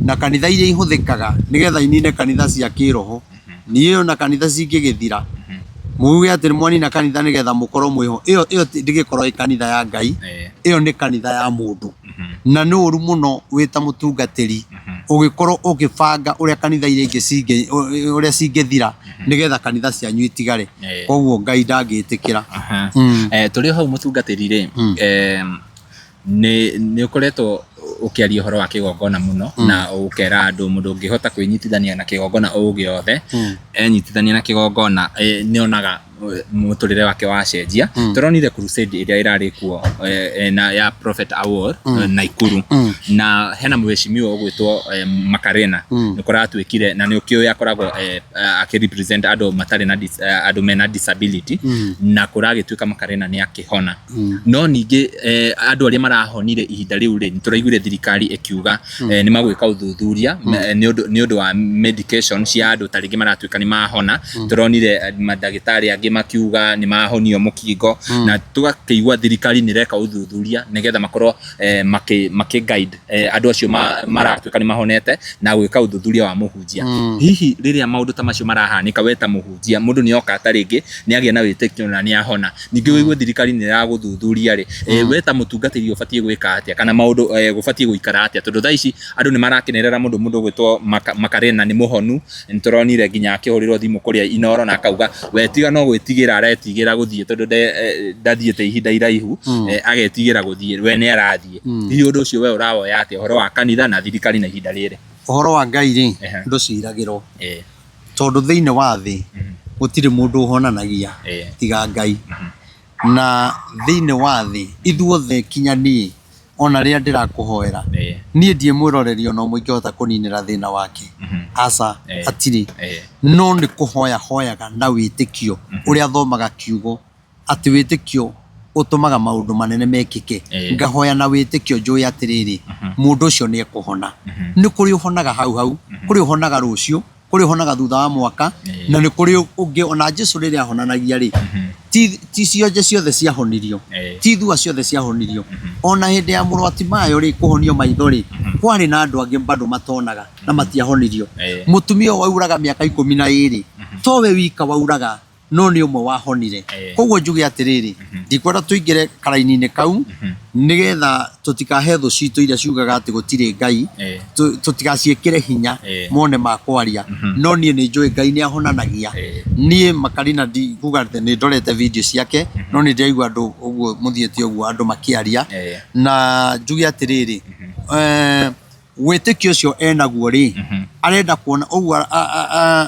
na kanitha iria ihũthĩkaga nĩgetha inine kanitha cia kĩroho. Niĩ ona kanitha cingĩgĩthira, muge atĩ nĩ mwanina kanitha nĩgetha mũkorwo mwĩho, ĩyo ĩyo ndĩgĩkorwo ĩ kanitha ya Ngai, ĩyo nĩ kanitha ya mũndũ. Na nĩ ũru mũno wĩ ta mũtungatĩri ũgĩkorwo ũgĩbanga ũrĩa kanitha iria ingĩ cingĩ, ũrĩa cingĩthira nĩgetha kanitha cianyu itigare. Koguo Ngai ndangĩtĩkĩra. Tũrĩ o hau mũtungatĩri rĩ, Nĩ nĩ ũkoretwo ũkĩaria ũhoro wa kĩgongona mũno na ũkera andũ mũndũ ũngĩhota kwĩnyitithania na kĩgongona o gĩothe, enyitithania na kĩgongona nĩ onaga Mũtũrĩre wake wacenjia. Tũronire crusade ĩrĩa ĩrarĩ kuo na ya Prophet Awor Naikuru, na hena mheshimiwa ũgwĩtwo Makarena. Nĩ kũratuĩkire na nĩ ũkĩũĩ akoragwo akĩ represent andũ matarĩ na andũ mena disability, na kũragĩtuĩka Makarena nĩ akĩhona. No ningĩ andũ arĩa marahonire ihinda rĩu rĩ, nĩ tũraiguire thirikari ĩkiuga nĩ magwĩka ũthuthuria nĩ ũndũ wa medication cia andũ ta rĩngĩ maratuĩka nĩ mahona. Tũronire mandagĩtarĩ angĩ makiuga nĩ mahonio mũkingo, na tũgakĩigua thirikari nĩ ĩreka ũthuthuria nĩgetha makorwo makĩ guide andũ acio maratuĩka nĩ mahonete na gwĩka ũthuthuria wa mũhunjia. Hihi rĩrĩa maũndũ ta macio marahanĩka, we ta mũhunjia, mũndũ nĩ oka ta rĩngĩ nĩ agĩa na wĩtĩkio na nĩ ahona, ningĩ wĩigue thirikari nĩ ĩragũthuthuria rĩ, we ta mũtungatĩri ũbatiĩ gwĩka atĩa, kana maũndũ gũbatiĩ gũikara atĩa? Tondũ thaa ici andũ nĩ marakenerera mũndũ ũgwĩtwo Makarena nĩ mũhonu. Nĩ tũronire nginya akĩhũrĩrwo thimũ kũrĩa Inoro na akauga we tiga no gwĩtigĩra aretigĩra gũthiĩ, tondũ ndathiĩte ihinda iraihu, agetigĩra gũthiĩ, we nĩ arathiĩ. Hihi ũndũ ũcio we ũrawoya atĩa, ũhoro wa kanitha na thirikari na ihinda rĩrĩ? Ũhoro wa Ngai rĩ, ndũciragĩrwo, tondũ thĩinĩ wa thĩ gũtirĩ mũndũ ũhonanagia tiga Ngai. Na thĩinĩ wa thĩ ithuothe, kinya niĩ ona rĩrĩa ndĩrakũhoera, niĩ ndiĩ mwĩroreri ona ũmwe ingĩhota kũninĩra thĩna wake, aca, hatirĩ. No nĩ kũhoya hoyaga na wĩtĩkio ũrĩa thomaga kiugo atĩ wĩtĩkio ũtũmaga maũndũ manene mekĩke. Ngahoya na wĩtĩkio njũĩ atĩrĩrĩ, mũndũ ũcio nĩ ekũhona. Nĩ kũrĩ ũhonaga hau hau, kũrĩ ũhonaga rũciũ, kũrĩ ũhonaga thutha wa mwaka, na nĩ kũrĩ ũngĩ ona Jesu rĩrĩa ahonanagia rĩ, ti cionje ciothe ciahonirio, ti thua ciothe ciahonirio. Ona hĩndĩ ya mũrũ wa Timayo rĩ, kũhonio maitho rĩ, kwarĩ na andũ angĩ bado matonaga na matiahonirio. Mũtumia ũyũ wauraga mĩaka 12, towe wika wauraga, no nĩ ũmwe wahonire. Koguo njuge atĩrĩrĩ, ndikwenda tũingĩre karaini-inĩ kau, nĩgetha tũtikahe thũ citũ iria ciugaga atĩ gũtirĩ Ngai, tũtigaciĩkĩre hinya mone ma kwaria. No niĩ nĩ njũĩ Ngai nĩ ahonanagia. Niĩ Makarina ndikuga atĩ nĩ ndorete video ciake, no nĩ ndĩraigua andũ ũguo mũthiĩte ũguo andũ makĩaria. Na njuge atĩrĩrĩ, wĩtĩkio ũcio enaguo rĩ, arenda kuona ũguo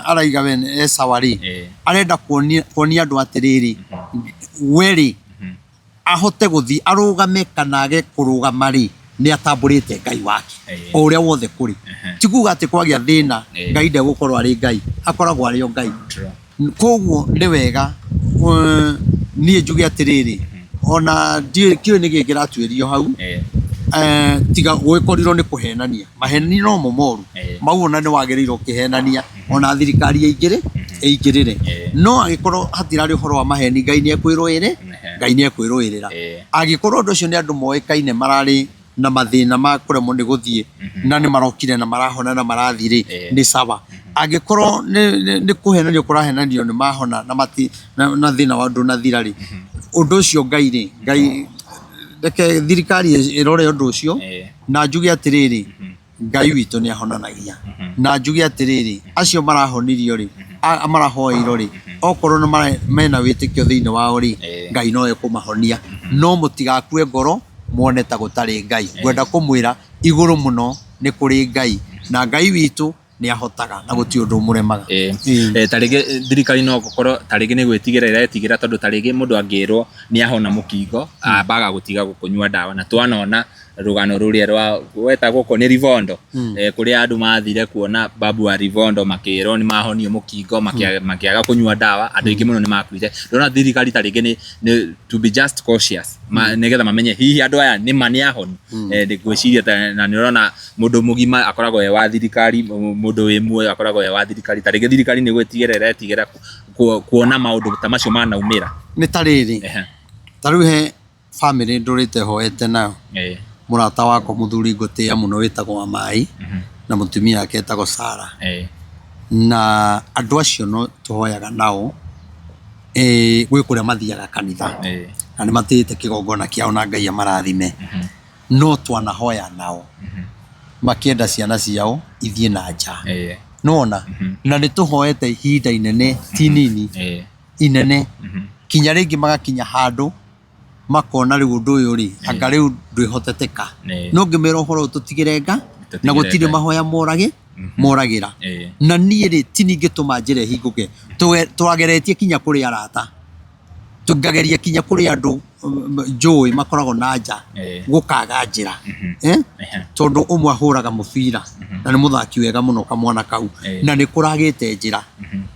araiga we e sawa rĩ, arenda kuonia andũ atĩrĩrĩ, we rĩ, ahote gũthiĩ arũgame kana age kũrũgama rĩ, nĩ atambũrĩte Ngai wake o ũrĩa wothe kũrĩ. Ti kuga atĩ kwagĩa thĩna Ngai ndegũkorwo arĩ Ngai, akoragwo arĩ o Ngai. Koguo nĩ wega niĩ njuge atĩrĩrĩ, ona ndiũĩ kĩũĩ nĩkĩ kĩratuĩrio hau, tiga gũgĩkorirwo nĩ kũhenania. Maheni nomo moru, mau ona nĩ wagĩrĩirwo ũkĩhenania, ona thirikari ĩingĩrĩ ĩingĩrĩre. No angĩkorwo hatirarĩ ũhoro wa maheni, Ngai nĩ ekwĩrũĩrĩ, Ngai nĩ ekwĩrũĩrĩra. Angĩkorwo ũndũ ũcio nĩ andũ moĩkaine mararĩ na mathĩna ma kũremwo nĩ gũthiĩ na nĩ marokire na marahona na marathiĩ rĩ, nĩ sawa. Angĩkorwo nĩ kũhenanio kũrahenanio nĩ mahona na mati na thĩna wao ndũnathira rĩ, ũndũ ũcio Ngai rĩ, Ngai reke thirikari ĩrore ũndũ ũcio, na njuge atĩrĩrĩ, Ngai witũ nĩ ahonanagia. Na njuge atĩrĩrĩ, acio marahonirio rĩ, marahoeirwo rĩ, okorwo nĩ mena wĩtĩkio thĩinĩ wao rĩ, Ngai no ekũmahonia. No mũtigakue ngoro muone ta gũtarĩ Ngai. Ngwenda kũmwĩra igũrũ mũno nĩ kũrĩ Ngai, na Ngai witũ nĩ ahotaga na gũtirĩ ũndũ ũmũremaga. Ta rĩngĩ thirikari no gũkorwo ta rĩngĩ nĩ gwĩtigĩra ĩretigĩra, tondũ ta rĩngĩ mũndũ angĩrwo nĩ ahona mũkingo, ambaga gũtiga kũnyua ndawa. Na twanona rũgano rũrĩa rwa wetagwo ko nĩ Rivondo, kũrĩa andũ mathire kuona babu wa Rivondo makĩrwo nĩ mahonio mũkingo, makĩaga kũnyua ndawa, andũ aingĩ mũno nĩ makuire. Ndĩrona thirikari ta rĩngĩ nĩ to be just cautious, nĩgetha mamenye hihi andũ aya nĩ ma nĩ ahonu. Ngwĩciria na nĩ ũrona mũndũ mũgima akoragwo e wa thirikari, mũndũ wĩ muoyo akoragwo e wa thirikari. Ta rĩngĩ thirikari nĩ gwĩtigĩra ĩretigĩra kuona maũndũ ta macio manaumĩra. Nĩ ta rĩrĩ, ta rĩu he bamĩrĩ ndũrĩte hoete nayo, mũrata wakwa mũthuri ngũtĩĩa mũno wĩtagwo Wamaĩ, na mũtumia wake etagwo Sarah. Na andũ acio no tũhoyaga nao, gwĩ kũrĩa mathiaga kanitha, na nĩ matĩĩte kĩgongona kĩao na Ngai amarathime. No twanahoya nao makĩenda ciana ciao ithiĩ na nja. Nĩwona? Na nĩ tũhoete ihinda inene, ti inini, inene, kinya rĩngĩ magakinya handũ makona rĩu ũndũ ũyũ rĩ, anga rĩu ndwĩhoteteka. No ngĩmera ũhoro ũyũ tũtigĩre nga, na gũtirĩ mahoya morage moragĩra. Na niĩ rĩ, ti niĩ ingĩtũma njĩra ĩhingũke. Twageretie kinya kũrĩ arata. Ngageria kinya kũrĩ andũ njũĩ makoragwo na nja gũkaga njĩra. Eh? Tondũ ũmwe ahũraga mũbira na nĩ mũthaki wega mũno kamwana kau na nĩ kũragĩte njĩra.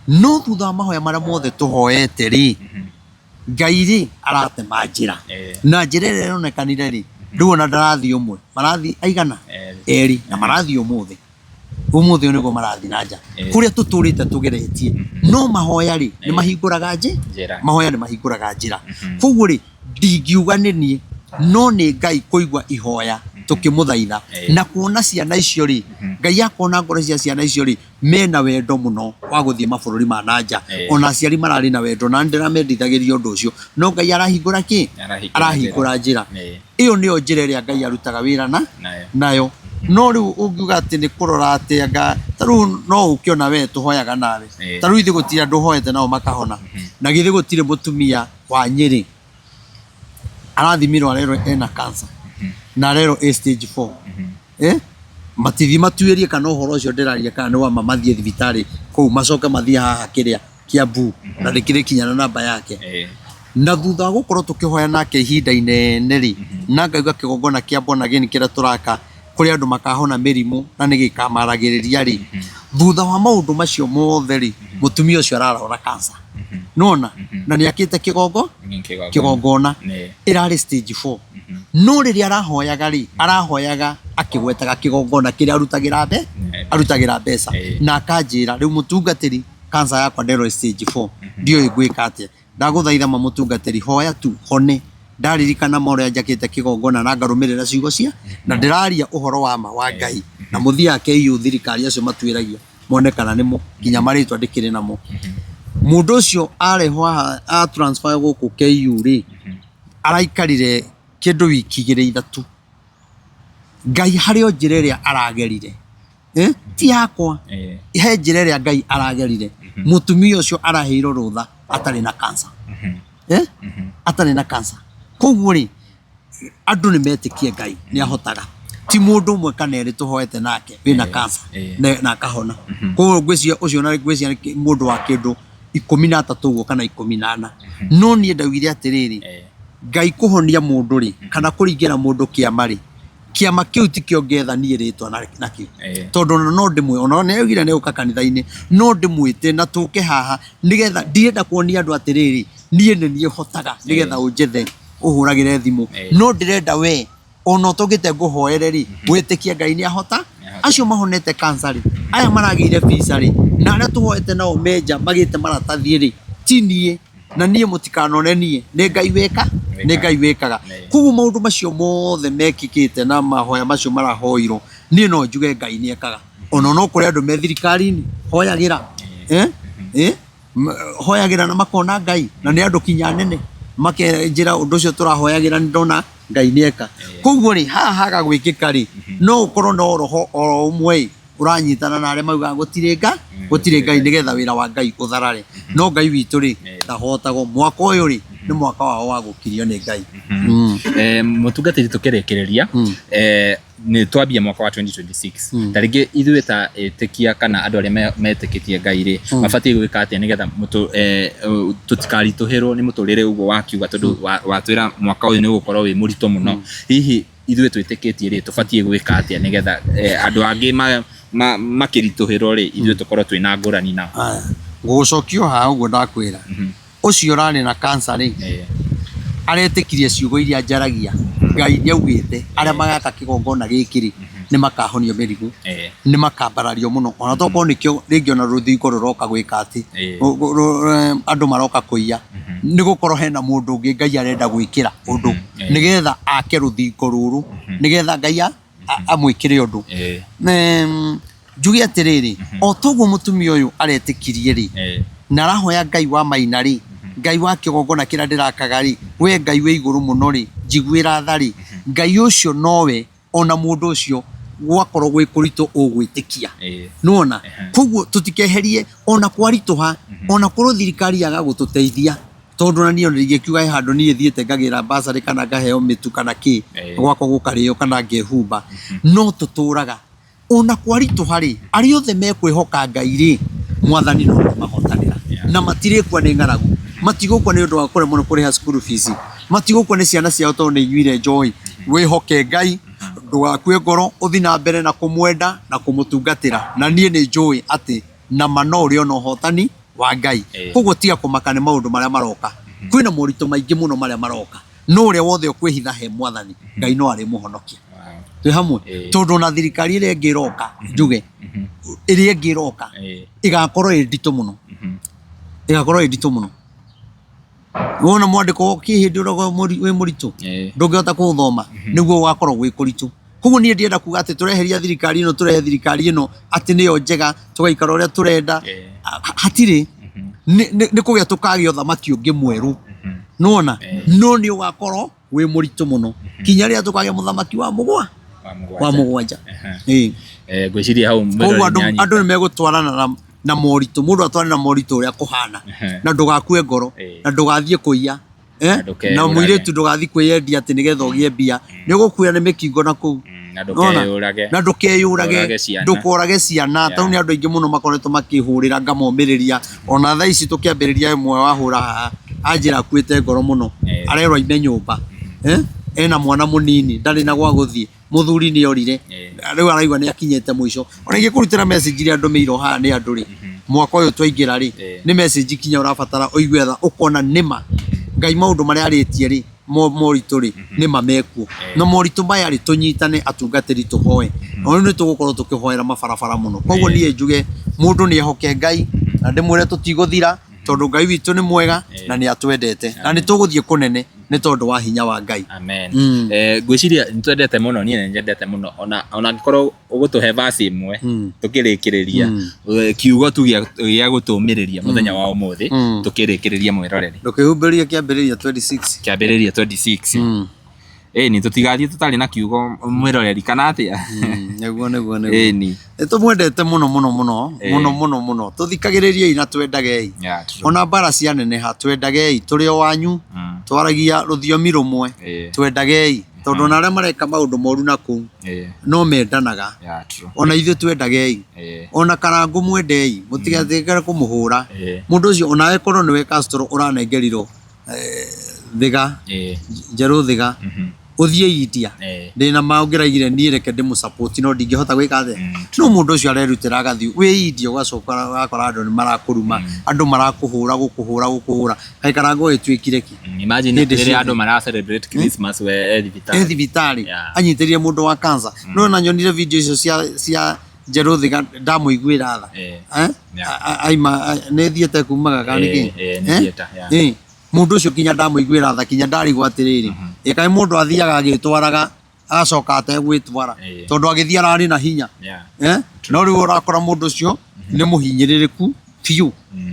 No thutha wa mahoya marĩa mothe tũhoete rĩ, Ngai rĩ aratema njĩra. Na njĩra ĩrĩa ĩronekanire rĩ, rĩu ona ndarathiĩ ũmwe, marathiĩ aigana? Erĩ na marathiĩ ũmũthĩ. Ũmũthĩ ũyũ nĩguo marathiĩ na nja. Kũrĩa tũtũrĩte tũgeretie. No mahoya rĩ, nĩ mahingũraga Njĩra. Mahoya nĩ mahingũraga njĩra. Koguo rĩ, ndingiuga nĩ niĩ, no nĩ Ngai kũigua ihoya tũkĩmũthaitha na kuona ciana icio rĩ, Ngai akona ngoro cia ciana icio rĩ, mena wendo mũno wa gũthiĩ mabũrũri ma na nja. Ona aciari mararĩ na wendo na nĩndĩramendithagĩria ũndũ ũcio. No Ngai arahingũra kĩ? Arahingũra njĩra. Ĩyo nĩyo njĩra ĩrĩa Ngai arutaga wĩra na nayo. No rĩu ũngiuga atĩ nĩ kũrora atĩ anga ta rĩu no ũke ona we tũhoyaga nawe. Ta rĩu ithuĩ gũtirĩ andũ ũhoete nao makahona. Na githĩ gũtirĩ mũtumia wa Nyĩrĩ arathimirwo arerwo ena cancer na arerwo ĩ stage 4. Eh? Matithiĩ matuĩrie kana ũhoro ũcio ndĩraria kana nĩ wa ma mathiĩ thibitarĩ kũu macoke mathiĩ haha kĩrĩa Kiambu na ndĩkĩrĩ kinya na namba yake. Na thutha wa gũkorwo tũkĩhoya nake ihinda inene rĩ, na ngaigua kĩgongona kĩa Born Again kĩrĩa tũraka kũrĩa andũ makahona mĩrimũ na nĩ gĩkamaragĩrĩria rĩ, thutha wa maũndũ macio mothe rĩ, mũtumia ũcio ararwara cancer. Nĩwona? Na nĩ akĩte kĩgongona ĩrarĩ stage 4. No rĩrĩa arahoyaga rĩ, arahoyaga akĩgwetaga kĩgongona kĩrĩa arutagĩra arutagĩra mbeca. Na akanjĩra rĩu mũtungatĩri cancer yakwa nderwo ĩ stage 4 ndiũĩ ngwĩka atĩa. Ndagũthaitha ma mũtungatĩri hoya tu hone. Ndaririkana ma ũrĩa njakĩte kĩgongona na ngarũmĩrĩra ciugo cia na ndĩraria ũhoro wa ma wa Ngai. Na mũthiaga KU thirikari acio matuĩragia mone kana nĩmo nginya marĩtwa ndĩkĩrĩ namo. Mũndũ ũcio arehwo haha a transfer gũkũ KU rĩ, araikarire kĩndũ wiki igĩrĩ ithatũ. Ngai harĩ o njĩra ĩrĩa aragerire. Eh? Ti yakwa. He njĩra ĩrĩa Ngai aragerire. Mũtumia ũcio araheirwo rũtha atarĩ na cancer. Eh? Atarĩ na cancer. Koguo rĩ, andũ nĩ metĩkie Ngai nĩ ahotaga. Ti mũndũ ũmwe kana erĩ tũhoete nake wĩna cancer na akahona. Koguo ngwĩciria ũcio na ngwĩciria nĩ mũndũ wa kĩndũ 13 ũguo kana 14. No niĩ ndaugire atĩrĩrĩ, Ngai kũhonia mũndũ rĩ, kana kũringĩra mũndũ kĩama rĩ, kĩama kĩu tikĩo ngetha niĩ rĩtwa nakĩo. Tondũ ona no ndĩmwĩ, ona nĩ augire nĩ egũka kanitha-inĩ, no ndĩmwĩte na tũke haha nĩgetha ndirenda kuonia andũ atĩrĩrĩ, niĩ nĩ niĩ hotaga nĩgetha ũnjethe ũhũragĩre thimũ. No ndĩrenda we ona ũtũngĩte ngũhoere rĩ, wĩtĩkie Ngai nĩ ahota. Acio mahonete cancer rĩ, aya maragĩire visa rĩ, na arĩa tũhoete nao me nja magĩte maratathi rĩ, ti niĩ. Na niĩ mũtikanone niĩ, nĩ Ngai wĩka, nĩ Ngai wĩkaga. Koguo maũndũ macio mothe mekĩkĩte na mahoya macio marahoirwo, niĩ no njuge Ngai nĩ ekaga. Ona no kũrĩ andũ me thirikari-inĩ, hoyagĩra. Eh? Eh? Hoyagĩra na makona Ngai, na nĩ andũ kinya anene, makenjĩra ũndũ ũcio tũrahoyagĩra nĩ ndona Ngai nĩ eka. Koguo rĩ, haha haga gwĩkĩka rĩ, no ũkorwo no roho oro ũmwe ĩ, ũranyitana na arĩa maugaga gũtirĩ nga gũtirĩ Ngai nĩgetha wĩra wa Ngai ũtharare. No Ngai witũ rĩ, ndahotagwo. Mwaka ũyũ rĩ, nĩ mwaka wao wa gũkirio nĩ Ngai. Mũtungatĩri tũkĩrĩkĩrĩria, nĩ twambia mwaka wa 2026, ta rĩngĩ ithuĩ ta etĩkia kana andũ arĩa metĩkĩtie Ngai rĩ, mabatiĩ gwĩka atĩa nĩgetha tũtikaritũhĩrwo nĩ mũtũrĩre ũguo wakiuga, tondũ watwĩra mwaka ũyũ nĩ ũgũkorwo wĩ mũritũ mũno. Hihi ithuĩ twĩtĩkĩtie rĩ, tũbatiĩ gwĩka atĩa nĩgetha andũ angĩ makĩritũhĩrwo rĩ, ithuĩ tũkorwo twĩna ngũrani nao? Haya, ngũgũcokia o haha ũguo ndakwĩra. Ũcio ũrarĩ na cancer rĩ, aretĩkirie ciugo iria njaragia. Ngai nĩ augĩte arĩa magaka kĩgongona gĩkĩ rĩ, nĩ makahonio mĩrimũ, nĩ makambarario mũno. Ona tokorwo nĩkĩo rĩngĩ ona rũthingo rũroka gwĩka atĩ, andũ maroka kũiya, nĩ gũkorwo hena mũndũ ũngĩ Ngai arenda gwĩkĩra ũndũ, nĩgetha ake rũthingo rũrũ, nĩgetha Ngai amwĩkĩre ũndũ. Njuge atĩrĩrĩ, o toguo mũtumia ũyũ aretĩkirie rĩ, na arahoya Ngai wa Maina rĩ, Ngai wa kĩgongona kĩrĩa ndĩrakaga rĩ, we Ngai wĩ igũrũ mũno rĩ, njiguĩra tha rĩ, Ngai ũcio nowe ona mũndũ ũcio gwakorwo gwĩ kũritũ ũgwĩtĩkia. Nĩwona? Koguo tũtikeherie ona kwaritũha, ona korwo thirikari yaga gũtũteithia, tondũ ona niĩ ona ndingĩkiuga he handũ niĩ thiĩte ngagĩra bursary kana ngaheo mĩtu kana kĩ, gwakwa gũkarĩo kana ngehumba, no tũtũraga. Ona kwaritũha rĩ, arĩa othe mekwĩhoka Ngai rĩ, Mwathani no kũmahotanĩra na matirĩkua nĩ ng'aragu. Matigũkua nĩ ũndũ wa kũremwo nĩ kũrĩha school fees. Matigũkua nĩ ciana ciao tondũ nĩ inyuire njohi. Wĩhoke Ngai, ndũgakue ngoro, ũthiĩ na mbere na kũmwenda na kũmũtungatĩra. Na niĩ nĩ njũĩ atĩ nama no ũrĩona ũhotani wa Ngai. Koguo tiga kũmaka nĩ maũndũ marĩa maroka. Kwĩna moritũ maingĩ mũno marĩa maroka. No ũrĩa wothe ũkwĩhitha he Mwathani, Ngai no arĩmũhonokia. Twĩ hamwe? Tondũ ona thirikari ĩrĩa ĩngĩ ĩroka, njuge, ĩrĩa ĩngĩ ĩroka, ĩgakorwo ĩ nditũ mũno. Ĩgakorwo ĩ nditũ mũno. Wona mwandĩko kĩ hĩndĩ ũrĩa wĩ mũritũ, ndũngĩhota kũũthoma, nĩguo gũgakorwo gwĩ kũritũ. Koguo niĩ ndĩrenda kuga atĩ tũreheria thirikari ĩno tũrehe thirikari ĩno atĩ nĩyo njega, tũgaikara ũrĩa tũrenda, hatirĩ. Nĩ kũgĩa tũkagĩa ũthamaki ũngĩ mwerũ. Nĩwona? No nĩ ũgakorwo wĩ mũritũ mũno. Kinya rĩrĩa tũkagĩa mũthamaki wa mũgwa wa mũgwanja. Ĩĩ. Ngwĩciria hau Koguo andũ andũ nĩ megũtwarana na na moritũ, mũndũ atwarane na moritũ ũrĩa kũhana. Na ndũgakue ngoro, na ndũgathiĩ kũiya. Eh? Na Na mũirĩtu ndũgathiĩ kwĩyendia atĩ nĩgetha ũgĩe mbia. Nĩ ũgũkuĩra nĩ mĩkingo na kũu. Na Nĩwona? ndũkeyũrage. Na ndũkeyũrage, Ndũkorage ciana. ndũkorage ciana. Tondũ nĩ andũ aingĩ mũno makoretwo makĩhũrĩra ngamomĩrĩria. Ona thaa ici tũkĩambĩrĩria ĩmwe wahũra haha anjĩra akuĩte ngoro mũno. Arerwo aime nyũmba. Eh? Ena mwana mũnini, ndarĩ na gwa gũthiĩ. Mũthuri nĩ orire. Rĩu araigua nĩ akinyĩte mũico. Ona ingĩkũrutĩra message iria ndũmĩirwo haha nĩ andũ rĩ, mwaka ũyũ twaingĩra rĩ, nĩ message kinya ũrabatara ũigue tha ũkona nĩma Ngai maũndũ marĩa arĩtie rĩ, moritũ rĩ, nĩma mekuo. Na moritũ maya rĩ, tũnyitane atungatĩri tũhoe. Na rĩu nĩ tũgũkorwo tũkĩhoera mabarabara mũno. Koguo niĩ njuge mũndũ nĩ ehoke Ngai na ndĩmwĩre tũtigũthira tondũ Ngai witũ nĩ mwega na nĩ atwendete na nĩ tũgũthiĩ kũnene nĩ tondũ wa hinya wa Ngai. Amen. Ngwĩciria nĩ twendete mũno, niĩ nĩ nyendete mũno ona ona angĩkorwo ũgũtũhe verse ĩmwe tũkĩrĩkĩrĩria kiugo tu gĩa gũtũmĩrĩria mũthenya wa ũmũthĩ tũkĩrĩkĩrĩria mwĩroreri. Ndũkĩhumbĩrie kĩambĩrĩria 26. Kĩambĩrĩria 26. Ĩni tũtigathiĩ tũtarĩ na kiugo mwĩroreri kana atĩa? Nĩguo nĩguo nĩguo. Ĩni. Nĩ tũmwendete mũno mũno mũno mũno mũno mũno. Tũthikagĩrĩriei na twendagei. Yeah, true. Ona mbara cianeneha twendagei tũrĩ o wanyu. Twaragia rũthiomi rũmwe. Twendagei. Tondũ ona arĩa mareka maũndũ moru na kũu no mendanaga. Yeah, true. Ona ithuĩ twendagei. Ona Karangũ mwendei, mũtigatigĩre kũmũhũra. Mũndũ ũcio onawe korwo nĩwe Castro ũranengerirwo thiga, njerũ thiga, ũthiĩ India. Ndĩna ma ũngĩraigire niĩ reke ndĩmũ support no ndingĩhota gwĩka atĩa. No mũndũ ũcio arerutĩra agathiĩ wĩ India ũgacoka ũgakora andũ nĩ marakũruma, andũ marakũhũra gũkũhũra gũkũhũra. Kaĩ Karangũ agĩtuĩkire kĩ? Imagine Hĩndĩ rĩrĩa ciothe. andũ mara celebrate Christmas we e thibitarĩ. E thibitarĩ Yeah. anyitĩrĩire mũndũ wa cancer. No na nyonire video icio cia cia Njerũ Thiga ndamũiguĩra tha. Eh? Yeah. Aima nĩ thiĩte kumaga kana nĩ kĩ? Nĩ theatre, yeah. Mũndũ ũcio nginya ndamũiguĩra tha kinya ndarigwo atĩrĩrĩ, ĩ kaĩ mũndũ athiaga agĩtwaraga agacoka ategwĩtwara tondũ agĩthiĩ ararĩ na hinya. Yeah. Eh? No rĩu ũrakora mũndũ ũcio nĩ mũhinyĩrĩrĩku biũ.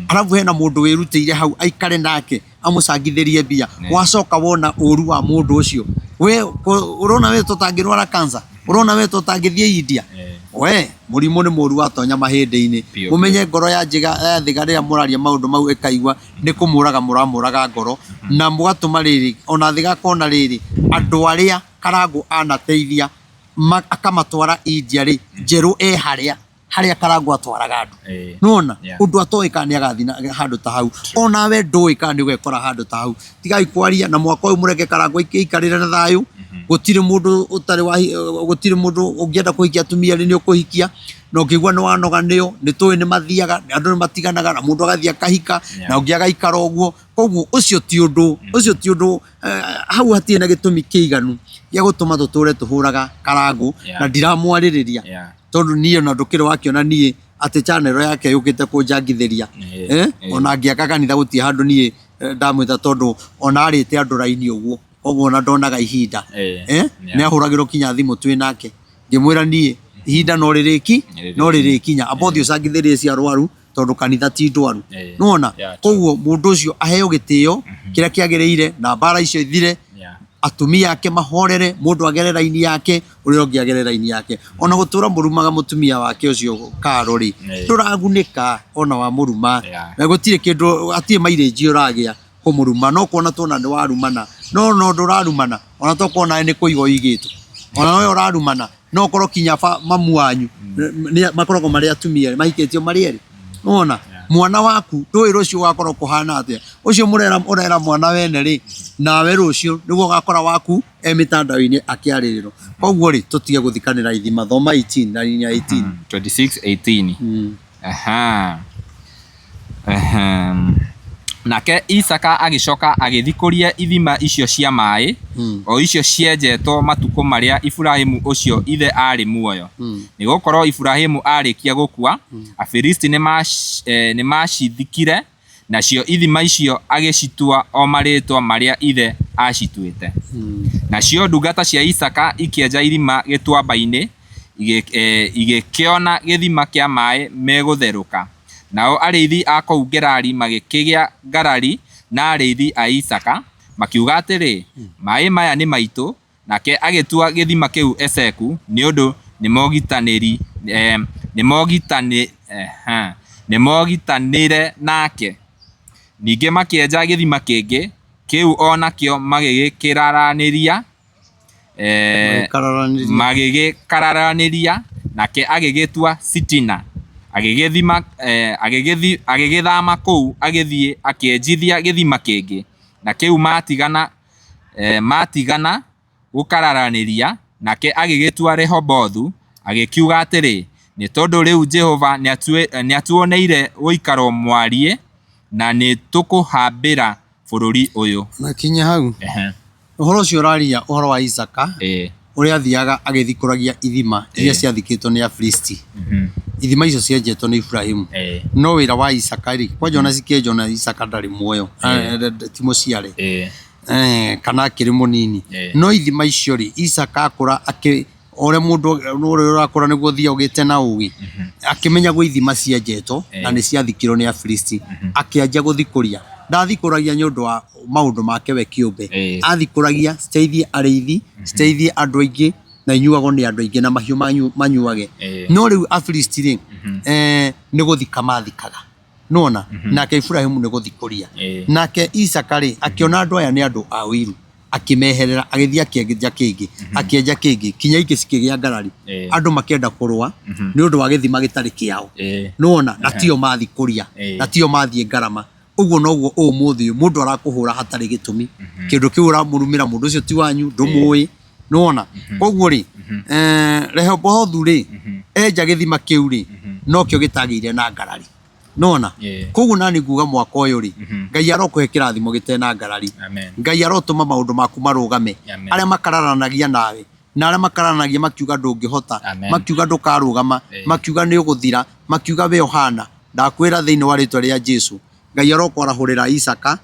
Arabu hena mũndũ wĩrutĩire hau aikare nake amũcangithĩrie mbia. Wacoka wona ũru wa mũndũ ũcio. We ũrona we tũtangĩrwara cancer? Ũrona we tũtangĩthiĩ India? We mũrimũ nĩ mũru watonya mahĩndĩ-inĩ. Biũ, Mũmenye ngoro ya njĩga ya Thĩga rĩrĩa mũraria maũndũ mau ĩkaigua nĩ kũmũraga mũramũraga ngoro na mũgatũma rĩrĩ ona Thĩga akona rĩrĩ andũ arĩa Karangũ anateithia akamatwara India rĩ, Njerũ e harĩa harĩa Karangũ atwaraga andũ. Nĩwona? Ũndũ atoĩ kana nĩ agathiĩ handũ ta hau. Onawe ndũĩ kana nĩ ũgekora handũ ta hau. Tigai kwaria na mwaka ũyũ mũreke Karangũ aikarĩre na thayũ. Gũtirĩ mũndũ ũtarĩ wa gũtirĩ mũndũ ũngĩenda kũhikia atumia erĩ nĩ ũkũhikia. Na ũngĩigua nĩ wanoga nĩo, nĩ tũĩ nĩ mathiaga, andũ nĩ matiganaga na mũndũ agathiĩ akahika na ũngĩ agaikara ũguo. Koguo ũcio ti ũndũ, ũcio ti ũndũ, hau hatirĩ na gĩtũmi kĩiganu gĩa gũtũma tũtũre tũhũraga Karangũ na ndiramwarĩrĩria. Tondũ niĩ ona ndũkĩrĩ wakĩona niĩ atĩ channel yake yũkĩte kũnjangithĩria. Ona ngĩaka kanitha gũtirĩ handũ niĩ ndamwĩta tondũ ona arĩte andũ raini ũguo. Koguo ona ndonaga ihinda. Nĩ ahũragĩrwo kinya thimũ twĩ nake. Ngĩmwĩra niĩ ihinda no rĩrĩki, no rĩrĩkinya. Amba ũthiĩ ũcangithĩrie ici arwaru tondũ kanitha ti ndwaru. Nĩwona? Koguo mũndũ ũcio aheo gĩtĩo kĩrĩa kĩagĩrĩire na mbara icio ithire. Atumia ake mahorere, mũndũ agere raini yake, ũrĩa ũngĩ agere raini yake. Ona gũtũra mũrumaga mũtumia wake ũcio Karo rĩ, ndũragunĩka ona wamũruma. Na gũtirĩ kĩndũ, hatirĩ mileage ũragĩa kũmũruma. No kuona tuona nĩ warumana, no no ndũrarumana, ona tokorwo nawe nĩ kũiga ũigĩtwo. Ona we ũrarumana, no ũkorwo kinya mamu wanyu, makoragwo marĩ atumia erĩ, mahikĩtio marĩ erĩ. Nĩwona? Mwana waku ndũĩ rũciũ ũgakorwo kũhana atĩa. Ũcio mũrera ũrera mwana wene rĩ, nawe rũciũ nĩguo ũgakora waku e mĩtandao-inĩ akĩarĩrĩrwo. Koguo rĩ, tũtige gũthikanĩra ithima. Thoma 18 na nginya 18. 26 18. Aha. Ehem. Nake Isaka agĩcoka agĩthikũria ithima icio cia maĩ, o icio cienjetwo matukũ marĩa Iburahimu ũcio ithe aarĩ muoyo. Nĩ gũkorũo Iburahimu aarĩkia gũkua, Afilisti nĩmaacithikire, nacio ithima icio agĩcitua o marĩĩtwa marĩa ithe aacituĩte. Nacio ndungata cia Isaaka ikĩenja irima gĩtuamba-inĩ, igĩkĩona gĩthima kĩa maĩ megũtherũka. Nao arĩithi a kũu Gerari magĩkĩgĩa ngarari na arĩithi a Isaaka, makiuga atĩrĩ, Maĩ maya nĩ maitũ. Nake agĩtua gĩthima kĩu Eseku, nĩ ũndũ nĩmogitanĩri, eh, nĩmogitani, eh, nĩmogitanĩre nake. Ningĩ makĩenja gĩthima kĩngĩ, kĩu o nakĩo magĩgĩkĩraranĩria, eh, Magĩkararanĩria. magĩgĩkararanĩria, nake agĩgĩtua Sitina. Agĩgĩthima, eh, agĩgĩthi, agĩgĩthama kũu agĩthiĩ akĩenjithia gĩthima kĩngĩ, na kĩu matigana Maatigana gũkararanĩria, nake agĩgĩtua Rehobothu, agĩkiuga atĩrĩ, Nĩ tondũ rĩu Jehova nĩatuoneire ũikaro mwariĩ, na nĩtũkũhambĩra bũrũri ũyũ. Na kinya hau. Ũhoro ũcio ũraria ũhoro wa Isaaka, ũrĩa athiaga agĩthikũragia ithima iria ciathikĩtwo nĩ Afilisti. Ithima icio cienjetwo nĩ Iburahimu. No wĩra wa Isaaka rĩ, kwanja ona cikĩenjwo na Isaaka ndarĩ muoyo, ti mũciare. Kana akĩrĩ mũnini. No ithima icio rĩ, Isaaka akũra akĩ o ũrĩa mũndũ ũrĩa ũrakũra nĩguo ũthiaga ũgĩte na ũgĩ, akĩmenya gwĩ ithima cienjetwo na nĩ ciathikirwo nĩ Afilisti, akĩanjia gũthikũria. Ndathikũragia nĩ ũndũ wa maũndũ make we kĩũmbe, athikũragia citeithie arĩithi, citeithie andũ aingĩ na inyuagwo nĩ andũ aingĩ na mahiũ manyuage. No rĩu Afilisti rĩ, nĩ gũthika mathikaga. Nĩwona? Nake Iburahimu nĩ gũthikũria. Nake Isaka rĩ, akĩona andũ aya nĩ andũ a ũiru, akĩmeherera, agĩthiĩ akĩenja kĩngĩ, akĩenja kĩngĩ, kinya ingĩ cikĩgĩa ngarari. Andũ makĩenda kũrũa nĩ ũndũ wa gĩthima gĩtarĩ kĩao. Nĩwona? Na tio mathikũria, na tio mathiĩ ngarama. Ũguo noguo ũmũthĩ ũyũ mũndũ arakũhũra hatarĩ gĩtũmi. Kĩndũ kĩu ũramũrumĩra mũndũ ũcio ti wanyu, ndũmũĩ. Nĩwona? Koguo rĩ, Rehobothu rĩ, enja gĩthima kĩu rĩ, nokĩo gĩtagĩire na ngarari. Nĩwona? Koguo nani nguga mwaka ũyũ rĩ, Ngai arokũhe kĩrathimo gĩtena ngarari. Ngai arotũma maũndũ maku marũgame. Arĩa makararanagia nawe, na arĩa makararanagia makiuga ndũngĩhota, makiuga ndũkarũgama, makiuga nĩ ũgũthira, makiuga we ũhana, ndakwĩra thĩinĩ wa rĩtwa rĩa Jesu, Ngai arokwarahũrĩra Isaka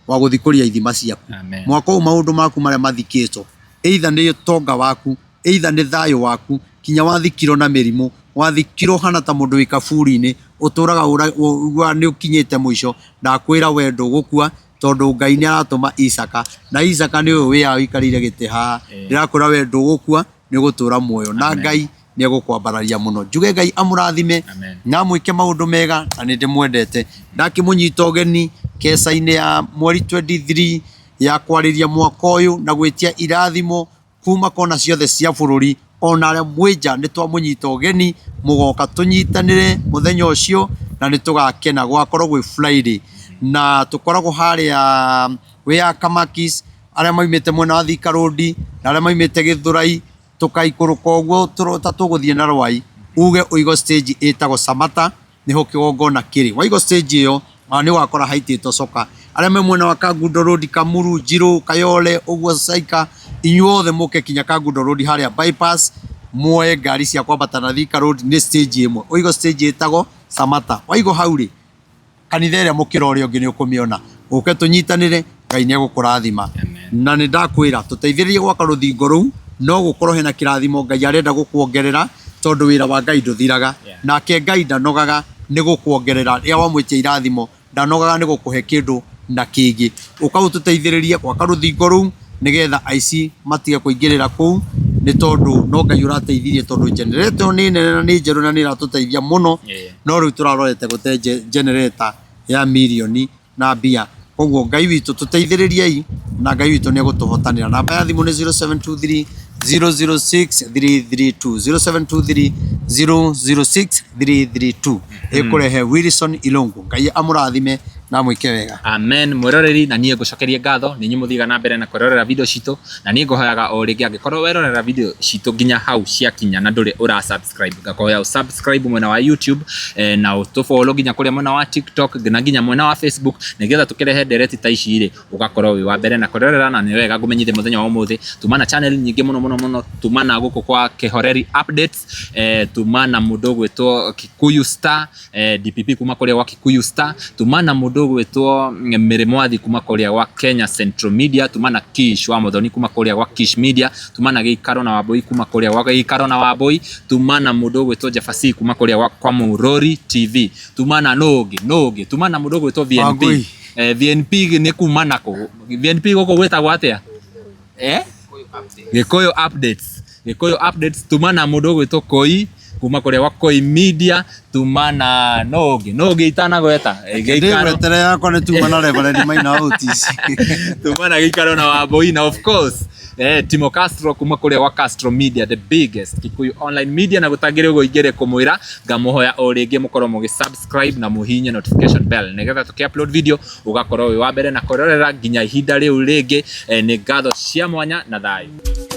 wa gũthikũria ithima ciaku. Mwaka ũyũ maũndũ maku marĩa mathikĩtwo, either nĩ ũtonga waku, either nĩ thayũ waku, kinya wathikirwo na mĩrimũ, wathikirwo ũhana ta mũndũ wĩ kaburi-inĩ, ũtũraga ũiguaga nĩ ũkinyĩte mũico, ndakwĩra we ndũgũkua, tondũ Ngai nĩ aratũma Isaka, na Isaka nĩ ũyũ wĩ haha ũikarĩire gĩtĩ haha, ndĩrakwĩra we ndũgũkua, nĩ ũgũtũra muoyo, na Ngai nĩ egũkwambararia mũno. Njuge Ngai amũrathime na amwĩke maũndũ mega, na nĩ ndĩmwendete. Ndakĩmũnyita ũgeni keca-inĩ ya mweri 23 ya kwarĩria mwaka ũyũ na gwĩtia irathimo kuma kona ciothe cia bũrũri, ona arĩa mwĩ nja nĩ twamũnyita ũgeni mũgoka tũnyitanĩre mũthenya ũcio na nĩ tũgakena. Gũgakorwo gwĩ Friday na tũkoragwo harĩa wĩ Kamakis, arĩa maumĩte mwena wa Thika Road na arĩa maumĩte Gĩthũrai, tũkaikũrũka ũguo ta tũgũthiĩ na Rwai, uge ũigo stage ĩtagwo Samata, nĩho kĩgongona kĩrĩ. Waigwo stage ĩyo, nĩ ũgakora haitĩtwo coka. Arĩa me mwena wa Kangundo Road, Kamuru, Njirũ, Kayole, ũguo Saika, inyuothe mũke kinya Kangundo Road harĩa bypass, muoe ngari cia kwambata na Thika Road, nĩ stage ĩmwe. Ũigwo stage ĩtagwo Samata. Waigwo hau rĩ, kanitha ĩrĩa mũkĩra ũrĩa ũngĩ nĩ ũkũmĩona. Ũke tũnyitanĩre, Ngai nĩ egũkũrathima. Na nĩ ndakwĩra tũteithĩrĩrie gwaka rũthingo rũu, no gũkorwo hena kĩrathimo Ngai arenda gũkuongerera, tondũ wĩra wa Ngai ndũthiraga. Nake Ngai ndanogaga nĩ gũkuongerera, rĩrĩa wamwĩtia irathimo, ndanogaga nĩ gũkũhe kĩndũ na kĩngĩ. Ũka ũtũteithĩrĩrie gwaka rũthingo rũu, nĩgetha aici matige kũingĩrĩra kũu, nĩ tondũ no Ngai ũrateithirie, tondũ generator ĩyo nĩ nene na nĩ njerũ na nĩ ĩratũteithia mũno, no rĩu tũrarorete gũte generator ya mirioni na mbia. Koguo Ngai witũ tũteithĩrĩriei na Ngai witũ nĩ egũtũhotanĩra. Namba ya thimũ nĩ 0723 006 332, 0723 006 332, ĩkũrehe Wilson Ilungu. Ngai amũrathime na amwĩke wega. Amen. Mwĩroreri, na niĩ ngũcokerie ngatho nĩ inyuĩ mũthiaga na mbere na kwĩrorera video citũ, na niĩ ngũhoyaga o rĩngĩ, angĩkorwo werorera video citũ nginya hau ciakinya na ndũrĩ ũra subscribe, ngakũhoya ũ subscribe mwena wa YouTube, na ũtũfollow nginya kũrĩa mwena wa TikTok na nginya mwena wa Facebook, nĩgetha tũkĩrehe ndereti ta ici rĩ, ũgakorwo wĩ wa mbere na kwĩrorera. Na nĩ wega ngũmenyithie mũthenya wa ũmũthĩ tuma na channel nyingĩ mũno mũno mũno. Tuma na gũkũ kwa Kĩhoreri Updates, tuma na mũndũ ũgwĩtwo Kikuyu Star, DPP kuma kũrĩa gwa Kikuyu Star, tuma na mũndũ ũgwĩtwo Mary Mwathi kuma kũrĩa gwa Kenya Central Media, tuma na Kish wa Muthoni kuma kũrĩa gwa Kish Media, tuma na Gĩikaro na Wambui kuma kũrĩa gwa Gĩikaro na Wambui, tuma na mũndũ ũgwĩtwo Jabasi kuma kũrĩa gwa kwa Mũrori TV, tuma na nũ ũngĩ, nũ ũngĩ, tuma na mũndũ ũgwĩtwo VNP. Wangui. VNP nĩ kuma nakũ? VNP gũkũ gwĩtagwo atĩa? Gĩkũyũ Updates. Gĩkũyũ Updates. Tuma na mũndũ ũgwĩtwo Koi kuma kũrĩa gwa Koi Media, tuma na nũ ũngĩ, nũ ũngĩ itanagweta? Gĩikaro. Ndĩgwetere yakwa nĩ tuma na Reverend Maina Otis. Tuma na Gĩikaro na Wambui, na of course Timo Castro kuma kũrĩa gwa Castro Media, the biggest Kikuyu online media. Na gũtangĩrĩ ũguo ingĩrĩ kũmwĩra, ngamũhoya o rĩngĩ mũkorwo mũgĩ subscribe na mũhihinye notification bell, nĩgetha tũkĩ upload video ũgakorwo wĩ wa mbere na kwĩrorera. Nginya ihinda rĩu rĩngĩ, nĩ ngatho cia mwanya na thayũ.